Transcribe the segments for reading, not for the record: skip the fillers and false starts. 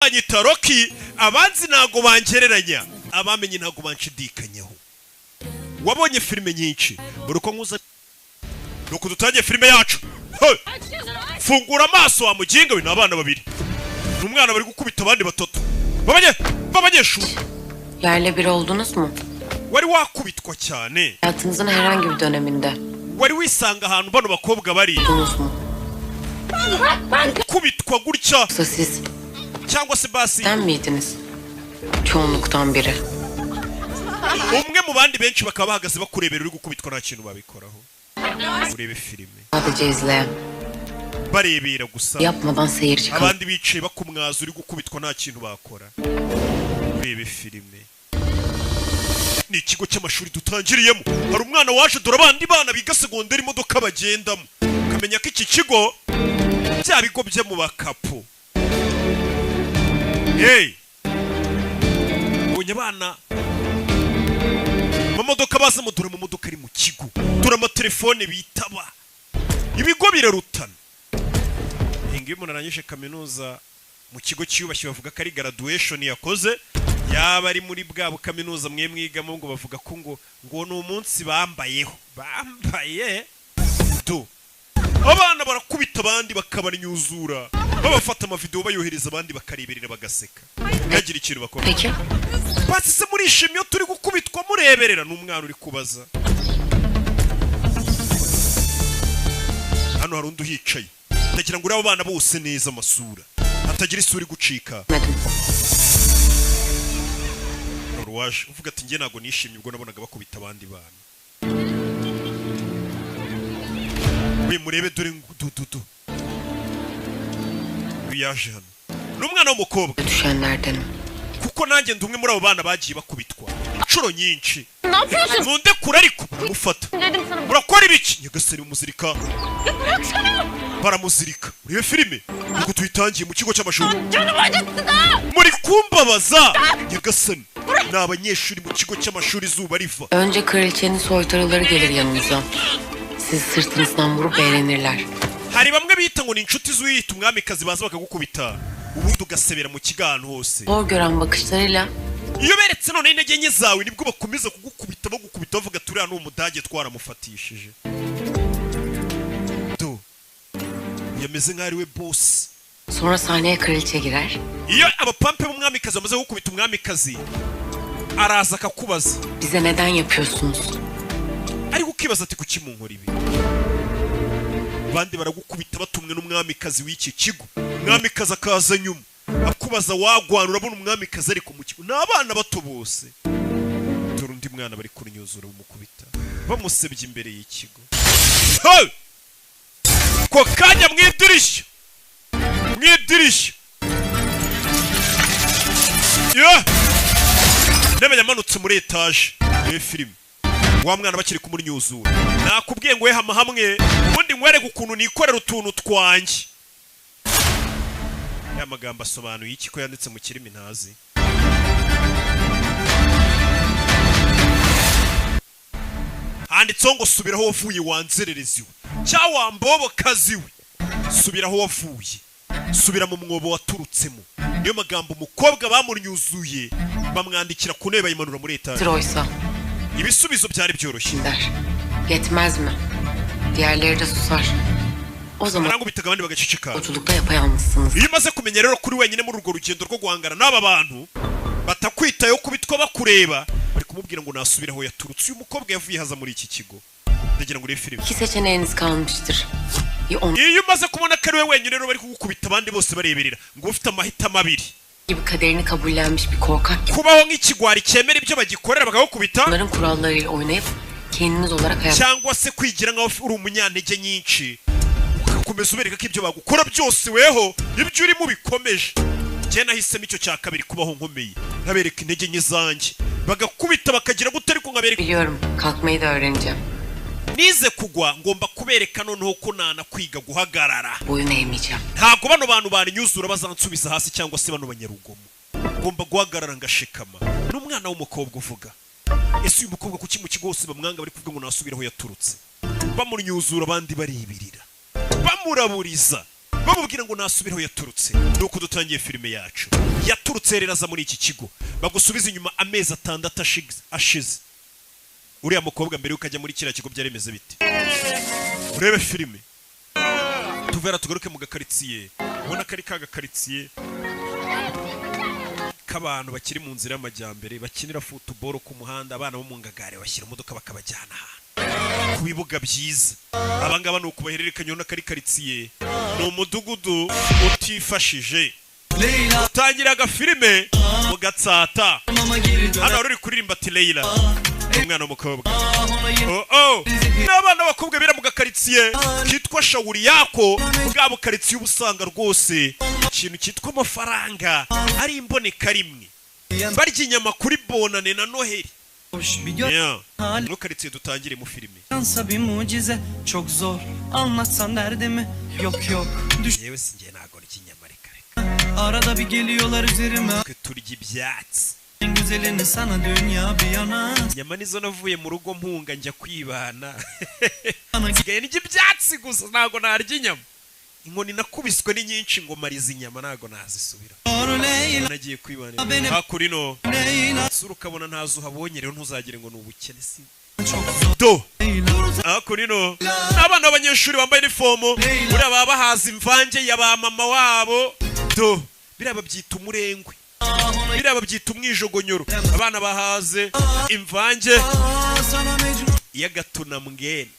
Banyita Rocky, abanzi ntago bangereranya, abamenye ntago banshidikanyaho. Wabonye filime nyinshi buri uko nkuza nuko dutangiye filime yacu. Hey! Fungura amaso wa muginga we. Ni abana babiri n'umwana bari gukubita abandi batatu b'abanyeshuri. Yerle bir oldunuz mu? Wari wakubitwa cyane? Hayatınızın herhangi bir döneminde. Wari wisanga ahantu bano bakobwa bari? Oldunuz mu? Kubitwa gutya? Yoksa siz Cyangwa se basi sen miydiniz? Çoğunluktan biri. Umwe mu bandi benshi bakaba bahagaze bakurebera uri gukubitwa, nta kintu babikoraho, urebe filime. Sadece izleyen. Barebera gusa. Yapmadan seyirci kalın. Abandi bicaye bakumwaza uri gukubitwa, nta kintu bakora, urebe filime. Ni ikigo cy'amashuri dutangiriyemo. Hari umwana waje, dore abandi bana biga segonderi, imodoka bagendamo, ukamenya ko iki kigo bya bigo byo mu bakapu. Hey! Ubonye abana mu modoka bazamo, dore mu modoka ari mu kigo, dore amatelefone bitaba, ibigo birarutana. Hinga iyo umuntu arangije kaminuza mu kigo cyiyubashye bavuga ko ari graduation yakoze, yaba ari muri bwa kaminuza mwe mwigamo ngo bavuga ko ngo ni umunsi bambayeho bambaye. Do abana barakubita abandi bakabarnyuzura, babafata amavideo bayohereza abandi bakareberera bagaseka, ntihagire ikintu bakora. Peki. Basi se murishimye iyo turi gukubitwa mureberera? Ni umwana uri kubaza. Hano hari undi uhicaye. Ndagira ngo urebe abana bose neza amasura, hatagira isura igucika. Medim. Hari uwaje uvuga ati: "Njye ntabwo nishimye ubwo nabonaga bakubita abandi bana." We murebe, dore du du du, uyu yaje hano ni umwana w'umukobwa. Düşenlerdenim. Kuko nanjye ndi umwe muri abo bana bagiye bakubitwa inshuro nyinshi. Ne yapıyorsun? Munde kure ariko baramufata. Dedim sana. Murakora ibiki nyagasani? Mumuzirika. Ya bıraksana. Baramuzirika. Urebe filime nuko tuyitangiye mu kigo cy'amashuri. Canımı acıttın ha. Muri kumbabaza nyagasani. Ni abanyeshuri mu kigo cy'amashuri, izuba riva. Önce kraliçenin soytarıları gelir yanınıza. Sizi sırtınızdan vurup eğlenirler. Hari bamwe bita ngo ni inshuti z'uwiyita umwamikazi, baza bakagukubita ubundi ugasebera mu kigo ahantu hose. Hor gören bakışlarıyla Iyo beretse noneho intege nke zawe, nibwo bakomeza kugukubita, bagukubita bavuga: "Turiya ni umudage twaramufatishije." Do yameze nk'aho ari we bosi. Sonra sahneye kraliçe girer. Iyo abapampe b'umwamikazi bamaze gukubita, umwamikazi araza akakubaza. Bize neden yapıyorsunuz? Ariko ukibaza ati: "Kuki munkora ibi?" Abandi baragukubita batumwe n'umwamikazi w'iki kigo, umwamikazi akaza nyuma akubaza wagwana. Urabona umwamikazi ariko mu kigo ni abana bato bose. Dore undi mwana bari kunyuzura, bamukubita bamusebye imbere y'ikigo. Hey! Ko kanya mu idirishya, mu idirishya. Yeah! Intebe yamanutse muri etaje. Iyo filime wa mwana bakiri kumunyuzura, nakubwiye ngo we hama hamwe ubundi nkwereke ukuntu nikorera utuntu twanjye. Ya magambo asobanuye iki ko yanditse mu kirimi ntazi? Handitseho ngo: "Subira aho wavuye wanzererezi we, cyangwa wambobokazi we, subira aho wavuye, subira mu mwobo waturutsemo." Niyo magambo umukobwa bamunyuzuye bamwandikira ku ntebe bayimanura muri etaje. Oysa Ibisubizo byari byoroshye. Der. Yetmez mi? Diğerleri de susar. O zaman Arangubitaga abandi bagaceceka. Yolculukta yapayalnızsınız. Iyo umaze kumenya rero kuri wenyine muri urwo rugendo rwo guhangana n'aba bantu batakwitayeho, kubitwa bakureba, bari kumubwira ngo nasubire aho yaturutse. Uyu mukobwa yavuye haza muri iki kigo. Ndagira ngo urebe filime. İki seçeneğiniz kalmıştır. Ya onun Iyo umaze kubona ko ari we wenyine rero bari kugukubita abandi bose bareberera, ngo ufite amahitamo abiri: gibi kaderini kabullenmiş bir korkak gibi kubaho nk'ikigwari cyemera ibyo bagikorera bakagukubita, onların kurallarıyla oynayıp kendiniz olarak hayat cyangwa se kwigira nkaho uri umunyantege nyinshi, ugakomeza ubereka ko ibyo bagukora byose weho ibyo urimo ubikomeje. Njye nahisemo icyo cya kabiri, kubaho nkomeye nkabereka intege nke zanjye, bagakubita bakagira gute ariko nkabereka. Biliyorum. Kalkmayı da öğreneceğim. Nize kugwa, ngomba kubereka noneho ko nanakwiga guhagarara. Boyun eğmeyeceğim. Ntabwo bano bantu barinyuzura bazansubiza hasi, cyangwa se bano banyarugomo. Ngomba guhagarara ngashikama. N'umwana w'umukobwa uvuga. Ese uyu mukobwa kuki mu kigo hose bamwanga? Bari kuvuga ngo nasubire aho yaturutse, bamunyuzura abandi baribirira, bamuraburiza. Bamubwira ngo nasubire aho yaturutse. Nuko dutangiye filime yacu. Yaturutse rero aza muri iki kigo. Bagusubiza inyuma amezi 6 ashize. Uriya mukobwa mbere yuko ajya muri kiriya kigo byari bimeze bite? Urebe filime. Tuvera tugaruke mu gakaritsiye. Ubona kari ka gakaritsiye k'abantu bakiri mu nzira y'amajyambere, bakinira football ku muhanda, abana bo mu ngagare bashyira imodoka bakabajyana ahantu ku bibuga byiza. Abangaba ni uko bahererekanya. Ubona kari karitsiye, ni umudugudu utifashije. Utangira agafilime mu Gatsata. Hano wari uri kuririmba ati Leila, umwana w'umukobwa. Oh, n'abana b'abakobwa bira mu gakaritsiye kitwa Shawuri yako. Bwa bukaritsiye uba usanga rwose ikintu cyitwa amafaranga ari imboneka rimwe, barya inyama kuri Bonane na Noheli. Yeah. Muri karitsiye dutangire mu filime. Yansa bir mucize çok zor anlatsan derdimi yok yok düş Yewe sinjye ntago ndya inyama, reka reka. Arada bir geliyorlar üzerime Twe turya ibyatsi. En güzelini sana dünya bir yana Inyama nizo navuye mu rugo mpunga njya kwibana, nsigaye ndya ibyatsi gusa, ntago narya inyama. Inkoni nakubiswe ni nyinshi ngo mariza inyama, ntago nazisubira. Doğru Leyla Nagiye kwibanira hakurino Leyla sura ukabona ntazo uhabonye, rero ntuzagire ngo ni ubukene si çok zor do. Leyla Hakurino abana b'abanyeshuri bambaye inifomo, buriya baba bahaza imvange ya ba mama wabo. Do biriya babyita umurengwe, biriya babyita umwijogonyoro. Abana bahaze imvange Sana Mecnun y'agatunambwene,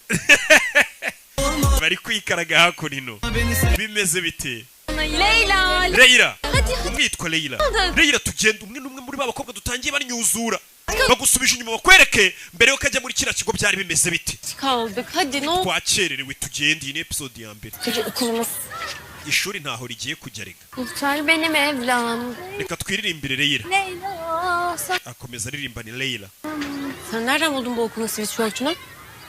bari kwikaraga hakurino. Beni sev Bimeze bite? Leyla. Leyla. Hadi hadi. Umwe yitwa Leyla. Leyla tugenda. Umwe n'umwe muri ba bakobwa dutangiye banyuzura, bagusubije inyuma bakwereke mbere yuko ajya muri kiriya kigo byari bimeze bite. Kaldık. Hadi ne oldu? Twakererewe, tugende. Iyi ni episode ya mbere. Peki okulumuz. Ishuri ntaho rigiye kujya rega. Muhtar benim evlam. Reka twiririmbire Leyla. Leyla sen Akomeza aririmba, ni Leyla. Sen nereden buldun bu okulun sweatshirt'ünü?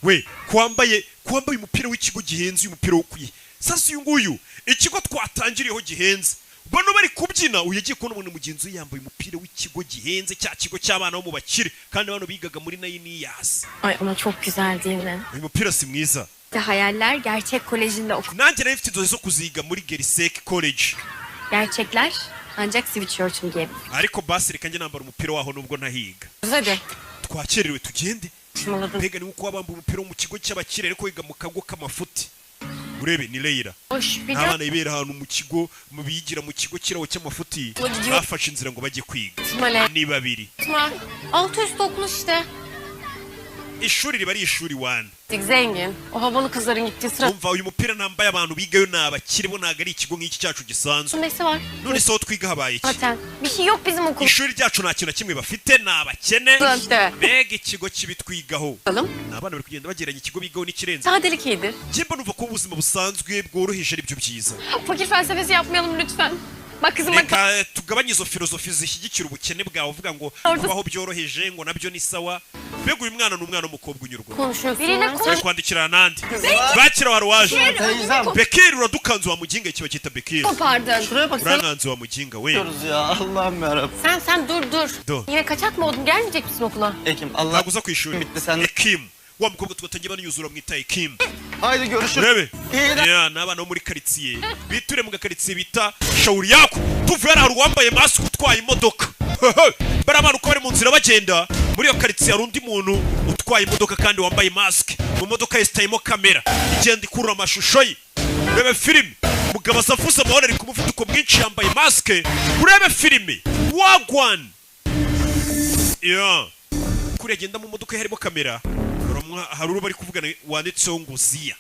We kwambaye kwambaye umupira w'ikigo gihenze, uyu mupira wo kuyi sasa uyu nguyu ikigo twatangiriyeho gihenze. Bano bari kubyina, uyu yagiye kubona umuntu mugenzi we yambaye umupira w'ikigo gihenze, cya kigo cy'abana bo mu bakire, kandi bano bigaga muri 9 years. Ay ama çok güzel değil mi? Uyu mupira si mwiza? Hayaller gerçek kolejinde oku. Nanjye nari mfite inzozi zo kuziga muri Gerisek College. Gerçekler ancak sweatshirt'ünü giyebilir. Ariko basi reka njye nambara umupira waho nubwo ntahiga. Hadi. Twakererewe, tugende. Saçmaladın. Mbega ni uko wabamba umupira wo mu kigo cy'abakire ariko wiga mu kago k'amafuti. Urebe ni Leila. Hoş biliyor Abana ibera ahantu mu kigo mu bigira mu kigo kiraho cy'amafuti, bafashe inzira ngo bajye kwiga. Male. Ni babiri. Altı üstü okul işte. Ishuri riba ari ishuri wana. Zengin. O havalı kızların gittiği sıra. Umva, uyu mupira nambaye abantu bigayo ni abakire bo, ntabwo ari ikigo nk'iki cyacu gisanzwe. Nesi var? None se aho twiga habaye iki? Zaten. Bir şey yok bizim okulda. Ishuri ryacu nta kintu na kimwe bafite, ni abakene. İşte. Mbega ikigo kibi twigaho. Bakalım. Ni abana bari kugenda bagereranya ikigo bigaho n'ikirenze. Sadelik iyidir. Njye mba numva ko ubuzima busanzwe bworoheje ari byo byiza. Fakir felsefesi yapmayalım lütfen. Bak kızım bak. Reka tugabanye izo filozofi zishyigikira ubukene bwawe, uvuga ngo kubaho byoroheje ngo nabyo ni sawa. Mbega uyu mwana ni umwana w'umukobwa unyurwa. Konuşuyorsun. Biriyle ya. konuş. Bari kwandikira nandi bakira wari waje. Teyzem. Bekir, uradukanze wa muginga. Kiba cyita Bekir. Kopardın. Şuraya bak sen Urankanze wa muginga we. ya Allah'ım yarabbim. Sen sen dur dur. Dur. Yine kaçak mı oldun? Gelmeyecek misin okula? Ekim Allah Ntabwo uza ku ishuri? bitti sen. Ekim, wa mukobwa tugatangiye banyuzura mwita Ekim. Haydi görüşürüz. Urebe. İyi Ya, ni abana bo muri karitsiye biture mu gakaritsiye bita Shawuri yako. Tuvuye hariya hari uwambaye masike utwaye imodoka. Bariya bana uko bari mu nzira bagenda muri iyo karitsiye, hari undi muntu utwaye imodoka kandi wambaye masike. Mu modoka yesitayemo kamera igenda ikurura amashusho ye. Urebe filime, umugabo aza avuza amahoro, ari ku muvuduko mwinshi, yambaye masike. Urebe filime wagwan ya kuriya agenda mu modoka ye harimo kamera. Hari uwo bari kuvugana wanditseho ngo Ziya,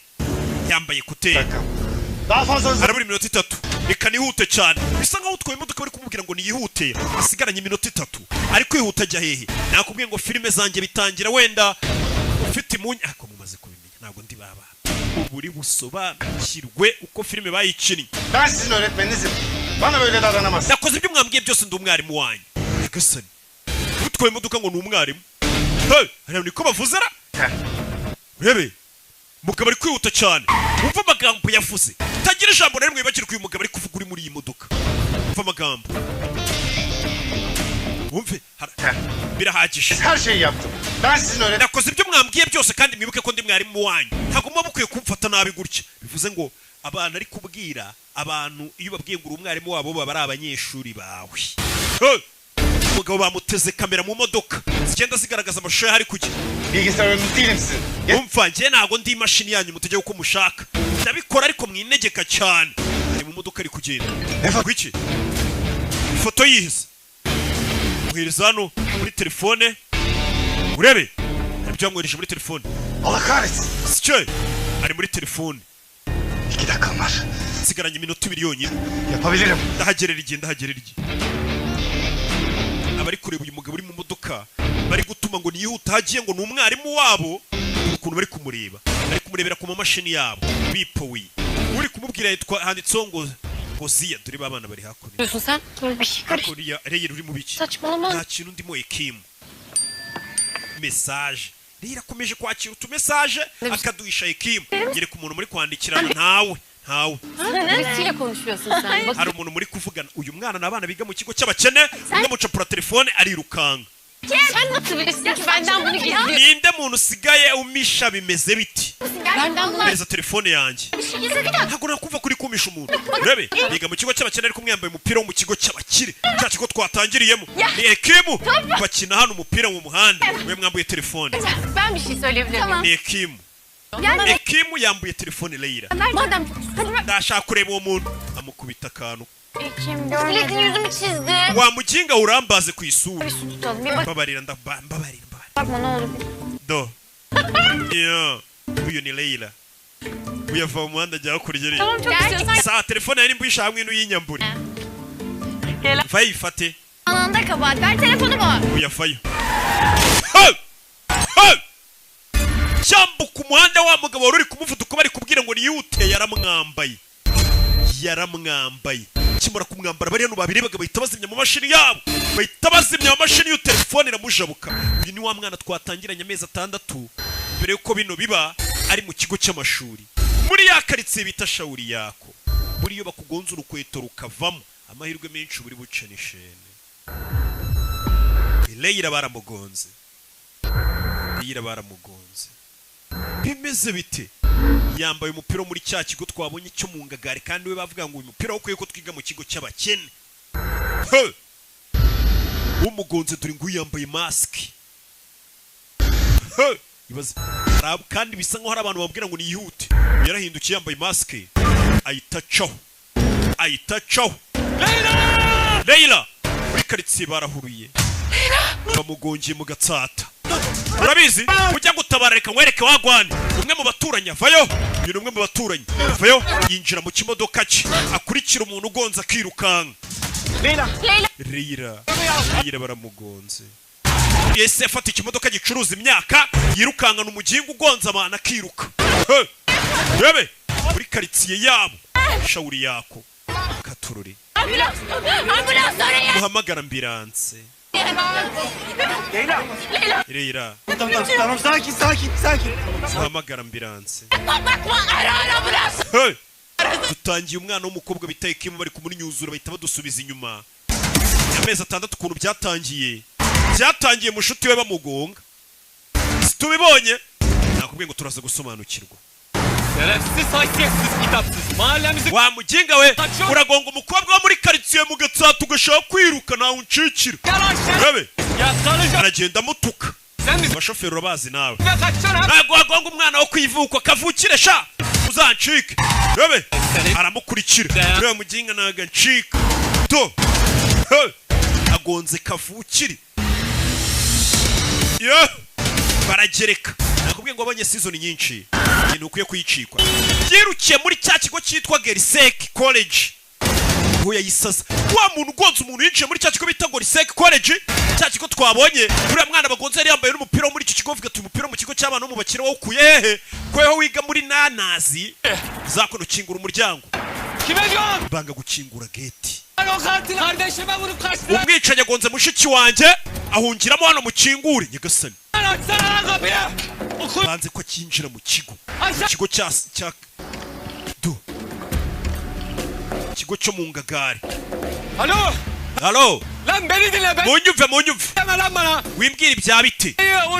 yambaye écouteurs. Daha fazla hızlı. Harabura iminota 3, reka nihute cyane. Bisa nkaho utwaye imodoka bari kumubwira ngo niyihute, asigaranye iminota 3. Ari kwihuta ajya hehe? Nakubwiye ngo filime zanjye bitangira wenda ufite imunye, ariko mumaze kubimenya ntabwo ndi babana ubu uri busobanukirwe uko filime bayikinnye. Ben sizin öğretmeninizim. Bana böyle davranamazsın. Nakoze ibyo mwambwiye byose, ndi umwarimu wanyu. Nyagasani, utwaye imodoka ngo ni umwarimu. Hey, hariya niko bavuze ra. Urebe umugabo ari kwihuta cyane, wumva amagambo yavuze. Utagira ijambo na rimwe wibagirwa uyu mugabo ari kuvuga uri muri iyi modoka. Wumva amagambo, wumve birahagije. Her şeyi yaptım. Ben sizin öğretmeninizim. Nakoze ibyo mwambwiye byose, kandi mwibuke ko ndi mwarimu wanyu, ntabwo muba mukwiye kumfata nabi gutya. Bivuze ngo Abantu ari kubwira abantu, iyo babwiye ngo uri umwarimu wabo, baba ari abanyeshuri bawe. Hey! Umugabo bamuteze kamera mu modoka zigenda zigaragaza amashusho y'aho ari kujya. Bilgisayarınız değilim sizin. Umva, njye ntabwo ndi imashini yanyu mutegeke uko mushaka. Ndabikora ariko mwinegeka cyane. Ari mu modoka, ari kugenda. Kuki ifoto yihise muhereza hano muri telefone? Urebe, hari ibyo yamwohereje muri telefone. Allah kahretsin. Sicyo ari muri telefone. 2 dakikam var. Nsigaranye iminota 2 yonyine. Yapabilirim. Ndahagerera igihe, ndahagerera igihe. Abari kureba uyu mugabo uri mu modoka bari gutuma ngo niyihute ahagiye, ngo ni umwarimu wabo. Ukuntu bari kumureba, bari kumurebera ku mamashini yabo bipowe. Uri kumubwira yitwa, handitseho ngo Ziya. Dore ba bana bari hakurya. Diyorsun sen? Bir şey karış. Hakurya Reyira, uri mu biki? Saçmalama. Nta kintu ndimo, Ekimu. Message Reyira akomeje kwakira utumesaje akaduhisha Ekimu. Yereka umuntu muri kwandikirana. Ntawe, ntawe. Birisiyle konuşuyorsun sen. Bak Hari umuntu muri kuvugana. Uyu mwana ni abana biga mu kigo cy'abakene. Umwe mucapura telefone, arirukanka. Sen nasıl bilirsin ki benden bunu gizliyor? Ninde muntu usigaye umisha? Bimeze biti? Benden bunu Mpereza telefone yanjye. Ntabwo nakumva kuri kumisha umuntu. Urebe, biga mu kigo cy'abakene ariko umwe yambaye umupira wo mu kigo cy'abakire, cya kigo twatangiriyemo. Ni Ekimu, bakina hano umupira mu muhanda. We mwambuye telefone. Ben bir şey söyleyebilir miyim? Ni Ekimu. Ekimu yambuye telefone Leyla. Madem hadi Ndashaka kureba uwo muntu. Amukubita akantu. Kim Bisikletin görmedim. yüzümü çizdi. Wa muginga, urambaze ku isura. Bir su tutalım. Bir bak Mbabarira, mbabarira, mbabarira. Bakma ne olur. Do yo, uyu ni Leyla. Uyava mu muhanda ajya hakurya iriya. Tamam, çok istiyorsan. Sa telefone yari mbuyisha hamwe n'uyinyambure. Vayifate. Ananda kabahat. Ver telefonumu. Uyavayo. Hey! Hey! Cyambuka umuhanda, wa mugabo wari uri ku muvuduko bari kubwira ngo niyihute, yaramwambaye, yaramwambaye. Kimara kumwambara, bariya babirebaga bahita bazimya mu mashini yabo, bahita bazimya amashini y'iyo telefone iramujabuka. Uyu ni wa mwana twatangiranye amezi 6 mbere yuko bino biba, ari mu kigo cy'amashuri muri ya karitsiye bita Shawuri Yako. Buriya iyo bakugonze urukweto rukavamo, amahirwe menshi buri buce n'ishene. Leyira baramugonze, Leyira baramugonze. Bimeze bite? Yambaye umupira wo muri cya kigo twabonye cyo mu ngagari, kandi we bavuga ngo uyu mupira ukwiye ko twiga mu kigo cy'abakene. He! Umugonze dore nguyu yambaye masike. He! Ibaze. Kandi bisa nkaho hari abantu bamubwira ngo niyihute. Yarahindukiye, yambaye masike, ahita acaho, ahita acaho. Leila muri karitsiye barahuruye, bamugongeye mu Gatsata. Urabizi ujya gutabara, reka nkwereke wagwane. Umwe mu baturanyi avayo. Uyu ni umwe mu baturanyi, avayo yinjira mu kimodoka cye, akurikira umuntu ugonze akirukanka. Leyla. Leila, Leila baramugonze. Yahise afata ikimodoka gicuruza imyaka, yirukankana umugingo ugonze abantu akiruka. Hey! Rebe muri karitsiye yabo Shawuri Yako katururi. Ambulans! Ambulans arayın! Muhamagara ambulance. Leyla. Leila. Tamam tamam tamam, sakin sakin sakin. Muhamagara ambulance. Bakma, ara ara ambulans! Hey! Dutangiye umwana w'umukobwa bita Ekimu bari kumunyuzura, bahita badusubiza inyuma amezi 6 ukuntu byatangiye. Byatangiye mushuti we bamugonga. Tubibonye, nakubwiye ngo turaza gusobanukirwa. Şerefsiz, haysiyetsiz, kitapsız. Mahallemizi Wa muginga we, uragonga umukobwa wo muri karitsiye mu Gatsata ugashaka kwiruka, nawe uncikira. Yalan şeref. Urabe. Ya karıca. Aragenda amutuka. Sen misin? Abashoferi urabazi nawe. Ve kaçacaksın ha? Ntabwo wagonga umwana wo kwivuko kavukire sha, uzancike. Urabe, aramukurikira. Uriya muginga ntabwo ancika do. Hey! Agonze kavukire yo, baragereka. Nakubwiye ngo wabonye season nyinshi, ibintu ukwiye kuyicikwa. Yirukiye muri cya kigo cyitwa Gerisek College aho yayisaza. Wa muntu ugonze umuntu yinjiye muri cya kigo bita Gorisek College, cya kigo twabonye. Uriya mwana bagonze yari yambaye n'umupira wo muri icyo kigo. Bavuga ati: "Umupira wo mu kigo cy'abana bo mu bakire wawukuye hehe? Ko weho wiga muri nanazi zakono?" Kingura umuryango. Kime diyorsun? Banga gukingura gate. Lan o katil kardeşime vurup kaçtılar. Umwicanyi agonze mushiki wanjye ahungiramo hano, mukingure nyagasani. Lan açsana lan kapıyı. Okul. Banze ko akinjira mu kigo. Aşağı. Ikigo cya du, ikigo cyo mu ngagari. Alo. Halo. Lan beni dinle ben. Munyumve, munyumve. Deme lan bana. Wimbwira ibya biti.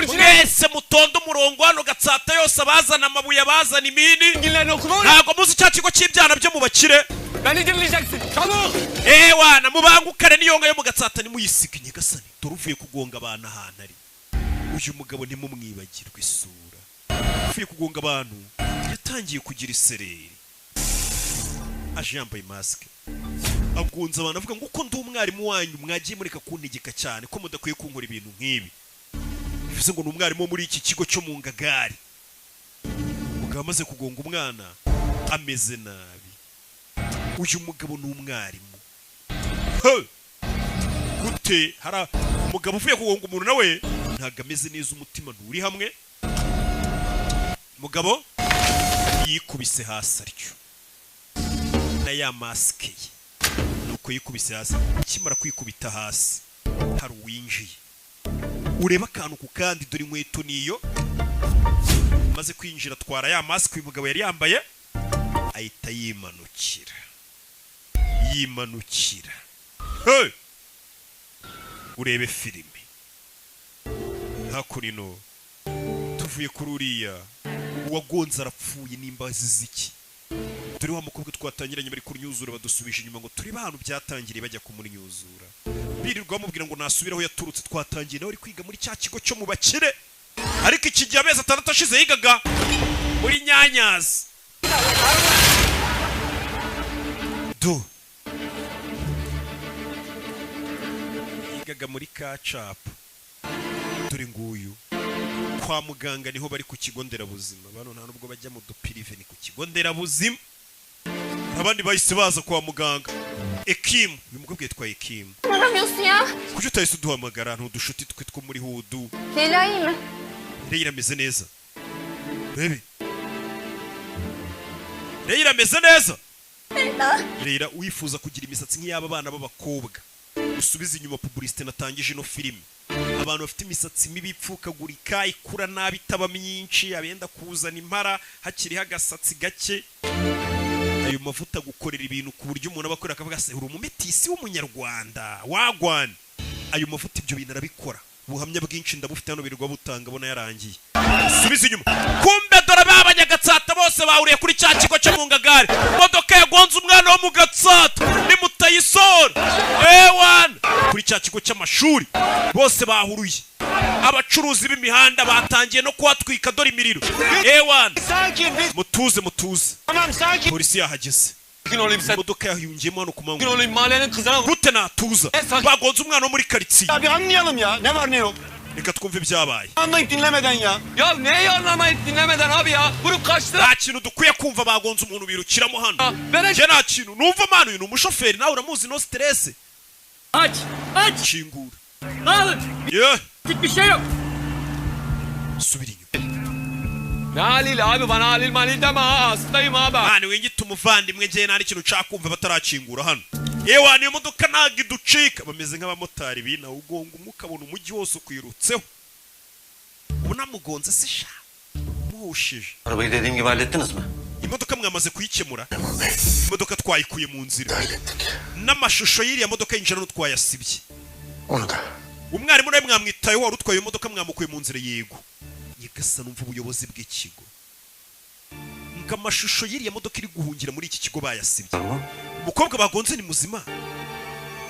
Mwese mutonde umurongo hano, Gatsata yose, abazana amabuye, abazana imini. Zenginlerin okulu var. Ntabwo muzi cya kigo cy'ibyana byo mu bakire? Beni dinleyeceksin. Çabuk. Ewana, mubangukane niyonga yo mu Gatsata nimuyisige. Nyagasani, dore uvuye kugonga abantu ahantu ari. Uyu mugabo ntimumwibagirwe isura. Uvuye kugonga abantu yatangiye kugira isereri, aje yambaye masike, agunze abantu, avuga ngo uko ndi umwarimu wanyu mwagiye mureka kuntegeka cyane, ko mudakwiye kunkora ibintu nk'ibi. Bivuze ngo ni umwarimu wo muri iki kigo cyo mu ngagari. Umugabo amaze kugonga umwana ameze nabi. Uyu mugabo ni umwarimu. He! Gute hari umugabo uvuye kugonga umuntu, nawe ntabwo ameze neza, umutima nturi hamwe. Mugabo yikubise hasi atyo na ya masike ye, nuko yikubise hasi. Akimara kwikubita hasi hari uwinjiye. Ureba akantu ku kandi, dore inkweto niyo. Maze kwinjira atwara ya masike uyu mugabo yari yambaye, ahita yimanukira, yimanukira. Hey! Urebe filime hakurino. Tuvuye kuri uriya uwagonze arapfuye, nimba azize iki? Dore wa mukobwa twatangiranye bari kunyuzura, badusubije inyuma ngo turi bantu byatangiriye bajya kumunyuzura, birirwa bamubwira ngo nasubire aho yaturutse. Twatangiye nawe ari kwiga muri cya kigo cyo mu bakire, ariko iki gihe amezi 6 ashize yigaga muri Nyanyazi. Do yigaga muri Kacapu. Dore nguyu kwa muganga, niho bari ku kigo nderabuzima. Bano nta nubwo bajya mu dupirive, ni ku kigo nderabuzima. Abandi bahise baza kwa muganga. Ekimu, uyu mukobwa yitwa Ekimu. Aramıyorsun ya. Kuki utahise uduhamagara ntudushuti twe two muri hudu? Leyla iyi mi? Leyla ameze neza, baby. Leyla ameze neza. Leyla. Leyla, wifuza kugira imisatsi nk'iy'aba bana b'abakobwa, usubize inyuma publicité natangije ino filime. Abantu bafite imisatsi mibi, ipfukagurika, ikura nabi, itaba myinshi, abenda kuzana impara hakiriho agasatsi gake, ayo mavuta gukorera ibintu ku buryo umuntu aba akorera akavuga se uri umumetisi w'umunyarwanda wagwana. Ayo mavuta ibyo bintu arabikora. Ubuhamya bwinshi ndabufite hano, birirwa butanga abona yarangiye. Subiza inyuma, kumbe dore b'abanyagatsata bose bahuriye kuri cya kigo cyo mu ngagari. Imodoka yagonze umwana wo mu Gatsata nimutayisora. Ewana, kuri cya kigo cy'amashuri bose bahuruye. Abacuruzi b'imihanda batangiye no kuhatwika, dore imiriro. Ewana, Sakin biz. mutuze, mutuze. Tamam sakin. Polisi yahageze. Sakin olayım sen. Imodoka yahungiyemo hano ku Sakin manywa. olayım mahallenin kızına vur. Gute natuza? Bagonze umwana wo muri karitsiye. Ya bir anlayalım ya. Ne var ne yok. Reka twumve ibyabaye. Anlayıp dinlemeden ya. Ya neyi anlamayıp dinlemeden abi ya? Vurup kaçtılar. Nta kintu dukwiye kumva, bagonze umuntu birukiramo hano. Ben Njye nta kintu numva mwana. Uyu ni umushoferi, nawe uramuzi, no stress. Aç! Aç! Kingura. Ne oldu? Ye, Bir şey yok. Subira inyuma. Ne Halil abi, bana Halil malil deme ha, hastayım abi. Mwana, wingita umuvandimwe, njye nta n'ikintu nshaka kumva batarakingura hano. Yewe, niyo modoka ntabwo iducika. Bameze nk'abamotari bina, ugonga umwe ukabona umujyi wose ukwirutseho. Ubu namugonze se sha, muhushije. Arabayı dediğim gibi hallettiniz mi? Imodoka mwamaze kuyikemura? Imodoka twayikuye mu nzira, n'amashusho y'iriya modoka yinjira n'utwayasibye. Onu da. Umwarimu nawe mwamwitayeho, wari utwaye imodoka mwamukuye mu nzira? Yego. Nyagasani, umva ubuyobozi bw'ikigo ngo amashusho y'iriya modoka iri guhungira muri iki kigo bayasibye. Umukobwa bagonze ni muzima?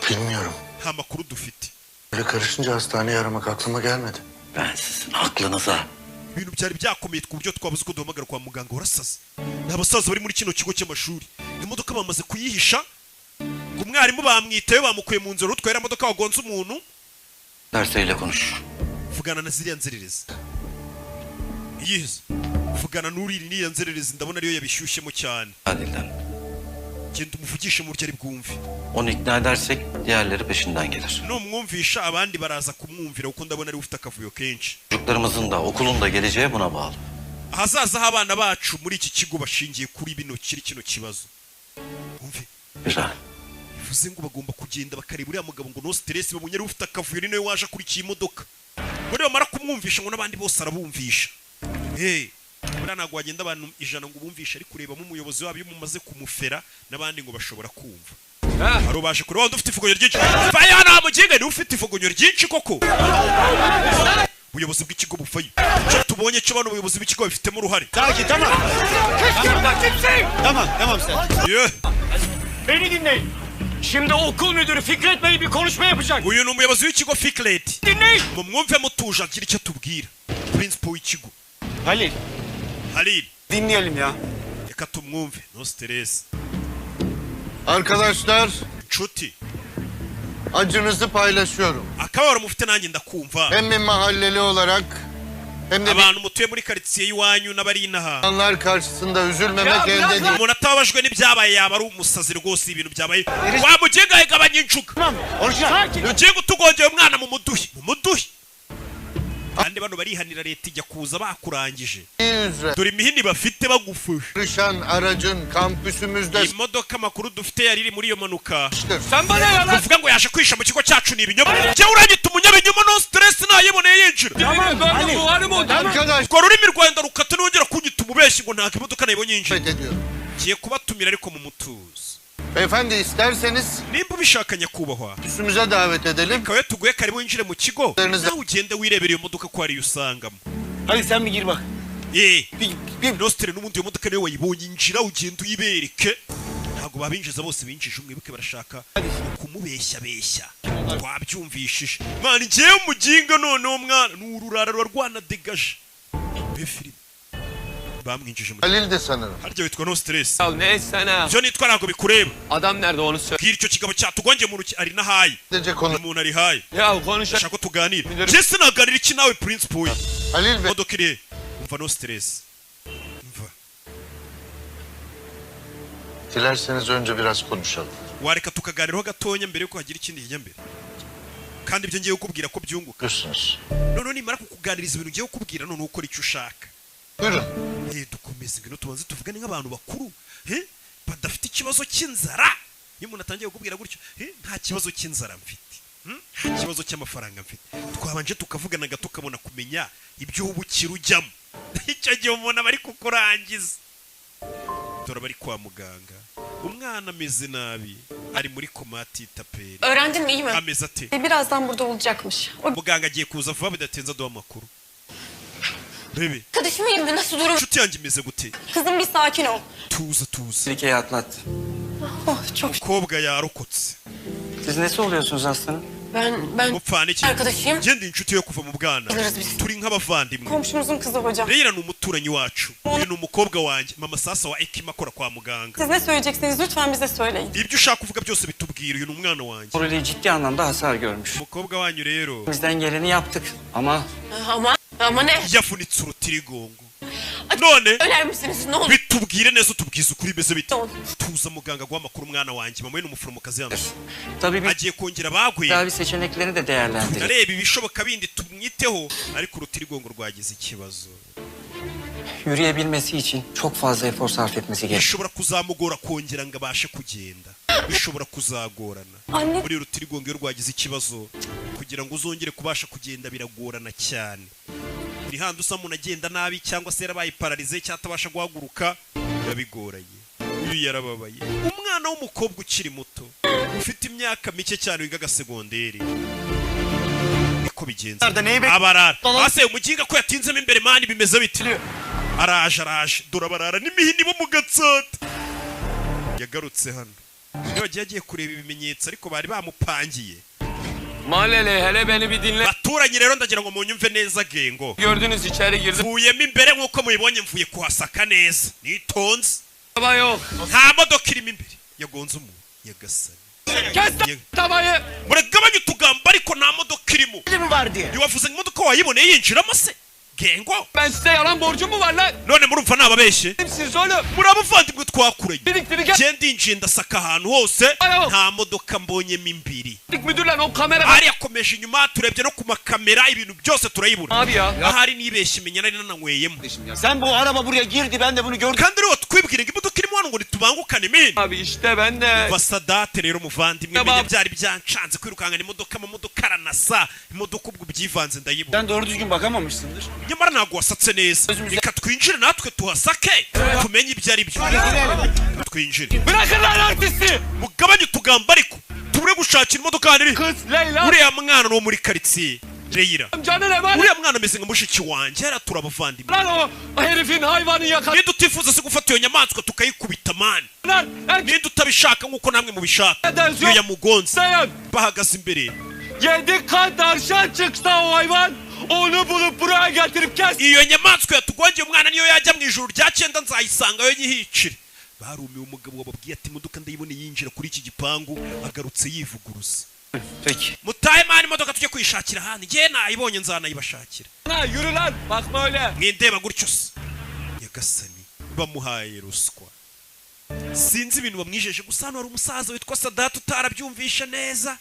Bilmiyorum. Nta makuru dufite. Böyle karışınca hastaneyi aramak aklıma gelmedi. Ben sizin aklınıza. Ibintu byari byakomeye ku buryo twabuze uko duhamagara kwa muganga. Warasaze. Ni abasaza bari muri kino kigo cy'amashuri. Imodoka bamaze kuyihisha, ngo umwarimu bamwitayeho, bamukuye mu nzira, utwaye iriya modoka wagonze umuntu. Derseyle konuş. Vugana na ziriya nzererezi. Iyihe? Vugana n'uriri n'iriya nzererezi, ndabona ariyo yabishyushyemo cyane. Adil'den. Genda umuvugishe mu buryo ari bwumve. Onu ikna edersek diğerleri peşinden gelir. Numwumvisha abandi baraza kumwumvira, kuko ndabona ariwe ufite akavuyo kenshi. Çocuklarımızın da okulun da geleceği buna bağlı. Ahazaza h'abana bacu muri iki kigo bashingiye kuri bino kiri kino kibazo. Umve. Güzel. Bivuze ngo bagomba kugenda bakareba uriya mugabo ngo no stress, babonye ari ufite akavuyo, ni nawe waje akurikiye imodoka. Muri bamara kumwumvisha ngo n'abandi bose arabumvisha. Hey, buriya ntabwo wagenda abantu 100 ngo ubumvishe, ariko urebamo umuyobozi wabo, iyo mumaze kumufera n'abandi ngo bashobora kumva. Hari ubaje kureba wundi ufite ifugoyo ryinshi. Vayo hano. Muginga niwe ufite ifogonyo ryinshi koko. Ubuyobozi bw'ikigo bufayo, icyo tubonye cyo bano ubuyobozi bw'ikigo bifitemo uruhare. Sakin, tamam. Tamam, tamam sen. Yeah. Beni dinleyin. Şimdi okul müdürü Fikret Bey bir konuşma yapacak. Uyu ni umuyobozi w'ikigo Fikret. Dinleyin. Mumwumve mutuje, agira icyo atubwira. Principal w'ikigo. Halil. Halil. Dinleyelim ya. Reka tumwumve, no stress. Arkadaşlar, Inshuti, acınızı paylaşıyorum. Akababaro mufite nanjye ndakumva. Hem bir mahalleli olarak hem de Abantu mutuye muri karitsiye y'iwanyu n'abari inaha, insanlar karşısında üzülmemek elde değil. Umuntu atababajwe n'ibyabaye yaba ari umusazi rwose. Ibintu byabaye, wa muginga, gabanya injuga. Tamam. Orijinal. Ugiye gutugongera umwana, mu muduhi, mu muduhi. Kandi bano barihanira, leta ijya kuza bakurangije. Üzere Dore imihini bafite bagufashe. Karışan aracın kampüsümüzde Imodoka amakuru dufite yari iri muri iyo mpanuka. sıkıştır. Sen bana yalan. Kuvuga ngo yaje kwisha mu kigo cyacu ni ibinyoma. Njyewe uranyita umunyabinyoma? No stress, nayiboneye yinjira. Tamam. Ben de buharım oldu. Arkadaş Urwo rurimi rwenda rukata, nongera kunyita umubeshyi ngo ntabwo imodoka nayibonye yinjira. ediyorum. Ngiye kubatumira ariko mu mutuzo. Beyefendi, isterseniz Nimba ubishaka, nyakubahwa, kampüsümüze davet edelim. reka tuguhe karibu winjire mu kigo, nawe ugende wirebera iyo modoka ko ariyo usangamo. Halil, sen bir gir bak. Eh, nostre, n'ubundi iyo modoka niwe wayibonye, injira ugende uyibereke. Ntabwo babinjiza bose, binjije umwe. Wibuke barashaka kumubeshyabeshya, twabyumvishije. Mwana, ngewe umuginga noneho mwana ni ururara ruba rwanadegaje. Be filime bamwinjije mu Halil de sanırım. Harya witwa No Stress? Ya neyse ne. Ibyo nitwa ntabwo bikureba. Adam nerede, onu söyle. Bwira icyo kigabo cyatugongeye mu ruki ari nahaye. Sadece konu. Umuntu ari hayi. Ya konuş. Ndashaka ko tuganira. Njye sinaganira iki nawe, principal we? Halil Bey. Imodoka iri he? Umva, No Stress, umva. Dilerseniz önce biraz konuşalım. Wareka tukaganiraho gatonya mbere yuko hagira ikindi kijya mbere, kandi ibyo ngiye kukubwira ko byunguka. Biliyorsunuz. Noneho nimara kukuganiriza ibintu ngiye kukubwira, noneho ukora icyo ushaka. Buyurun. Eh, dukomeze, ngwino tubanze tuvugane nk'abantu bakuru, eh, badafite ikibazo cy'inzara. Iyo umuntu atangiye kukubwira gutyo, eh, nta kibazo cy'inzara mfite, nta kibazo cy'amafaranga mfite, twabanje tukavugana gato ukabona kumenya ibyo ubukira ujyamo. Icyo gihe umuntu aba ari kukurangiza. Dore bari kwa muganga, umwana ameze nabi, ari muri koma, atitaperi. Öğrendin mi, iyi mi? Ameze ate? Birazdan burada olacakmış. O Muganga agiye kuza vuba bidatinze, aduha amakuru. Bebe. Arkadaşım iyi mi? Nasıl durum? Inshuti yanjye imeze gute? Kızım, bir sakin ol. Tuza, tuza. Tehlikeyi atlattı. Oh, çok Umukobwa yarokotse. Siz nesi oluyorsunuz aslanım? Ben Mupfana iki? arkadaşıyım. Ngende inshuti yo kuva mu bwana. Alırız biz. Turi nk'abavandimwe. Komşumuzun kızı hocam. Reyra ni umuturanyi wacu, uyu ni umukobwa wanjye. Mama sasa wa Ekima akora kwa muganga. Siz ne söyleyeceksiniz, lütfen bize söyleyin. Ibyo ushaka kuvuga byose bitubwira, uyu ni umwana wanjye. Morali ciddi anlamda hasar görmüş. Umukobwa wanyu rero Bizden geleni yaptık ama Ama ne? Yavunitse urutirigongo none. Söyler misiniz? Ne olur? Bitubwire neza, utubwize ukuri, bimeze bite? Tuza, muganga aguha amakuru. Umwana wanjye, mama we ni umuforomokazi hano. Tabii bir Agiye kongera baguye. tedavi seçeneklerini de değerlendirelim. Areba ibishoboka bindi tumwiteho, ariko urutirigongo rwagize ikibazo. Yürüyebilmesi için çok fazla efor sarf etmesi gerekiyor. Bishobora kuzamugora kongera ngo abashe kugenda, bishobora kuzagorana. Anne. Muri rutirigongo iyo rwagize ikibazo, kugira ngo uzongere kubasha kugenda biragorana cyane. Buri handi usa umuntu agenda nabi, cyangwa se yarabaye paralysé, cyangwa atabasha guhaguruka, biba bigoranye. Uyu yarababaye, umwana w'umukobwa ukiri muto ufite imyaka mike cyane, wiga agasegonderi, niko bigenza. Abarara ase umuginga ko yatinzemo imbere mani, bimeze bite? Araje, araje. Dore abarara n'imihini bo mu Gatsata. Yagarutse hano niyo yagiye, agiye kureba ibimenyetso, ariko bari bamupangiye. Mahalleli, hele beni bir dinle. Baturanyi rero, ndagira ngo munyumve neza gengo. Gördünüz, içeri girdim. Mvuyemo imbere nk'uko mubibonye, mvuye kuhasaka neza nitonze. Araba yok. Nta modoka irimo imbere yagonze umuntu, nyagasani. Kes tavayı. Muragabanye utugambo, ariko nta modoka irimo. Mi var diye. Ntiwavuze ngo imodoka wayiboneye yinjiramo se, gengo? Ben size yalan borcum mu var lan? None murumva nababeshye? Kimsiniz oğlum? Muri abavandimwe twakuranye. Biriktirik Ngende ndinjiye, ndasaka ahantu hose, Ayo. nta modoka mbonyemo imbiri. Müdürler o kamera. Ahari yakomeje inyuma, turebye no ku makamera, ibintu byose turayibura. Abi ya. Ahari nibeshye, imenya nari nananyweyemo. Sen bu araba buraya girdi, ben de bunu gördüm. Kandi rero twibwire ngo imodoka irimo hano, ngo ntitubangukane imini. Abi işte ben de. Basadate rero muvandimwe, Tamam. menya byari byancanze kwirukankana imodoka, amamodoka aranasa, imodoka ubwo byivanze ndayibura. Sen doğru düzgün bakamamışsındır. Nyamara ntabwo wasatse neza. Reka twinjire natwe tuhasake, tumenye ibyo ari byo. Twinjire. Bırakın lan artisti. Mugabanye utugambo, ariko Tubure gushakira imodoka hano iri. Kız Leyla. Uriya mwana ni uwo muri karitsiye Leyla. Canın emanet. Uriya mwana ameze nka mushiki wanjye, yari turabavandimwe. Lan o herifin hayvanı yakalar. Ninde utifuza se gufata iyo nyamaswa tukayikubita man? Ninde utabishaka nk'uko namwe mubishaka? Iyo yamugonze bahagaze imbere. Yedi kat arşa çıksa o hayvan onu bulup buraya getirip kes. Iyo nyamaswa yatugongeye umwana niyo yajya mu ijuru rya cyenda nzayisangayo nyihicire. Barumiwe, umugabo wababwiye ati imodoka ndayibone yinjira kuri iki gipangu, agarutse yivuguruza. Peki. Mutahe man, imodoka tujye kuyishakira ahandi, njye nayibonye nzanayibashakira. Ha, yürü lan bakma öyle. Mwindeba gutyo se. Nyagasani, bamuhaye ruswa, sinzi ibintu bamwijeje gusa. Hano hari umusaza witwa Sadati utarabyumvisha neza.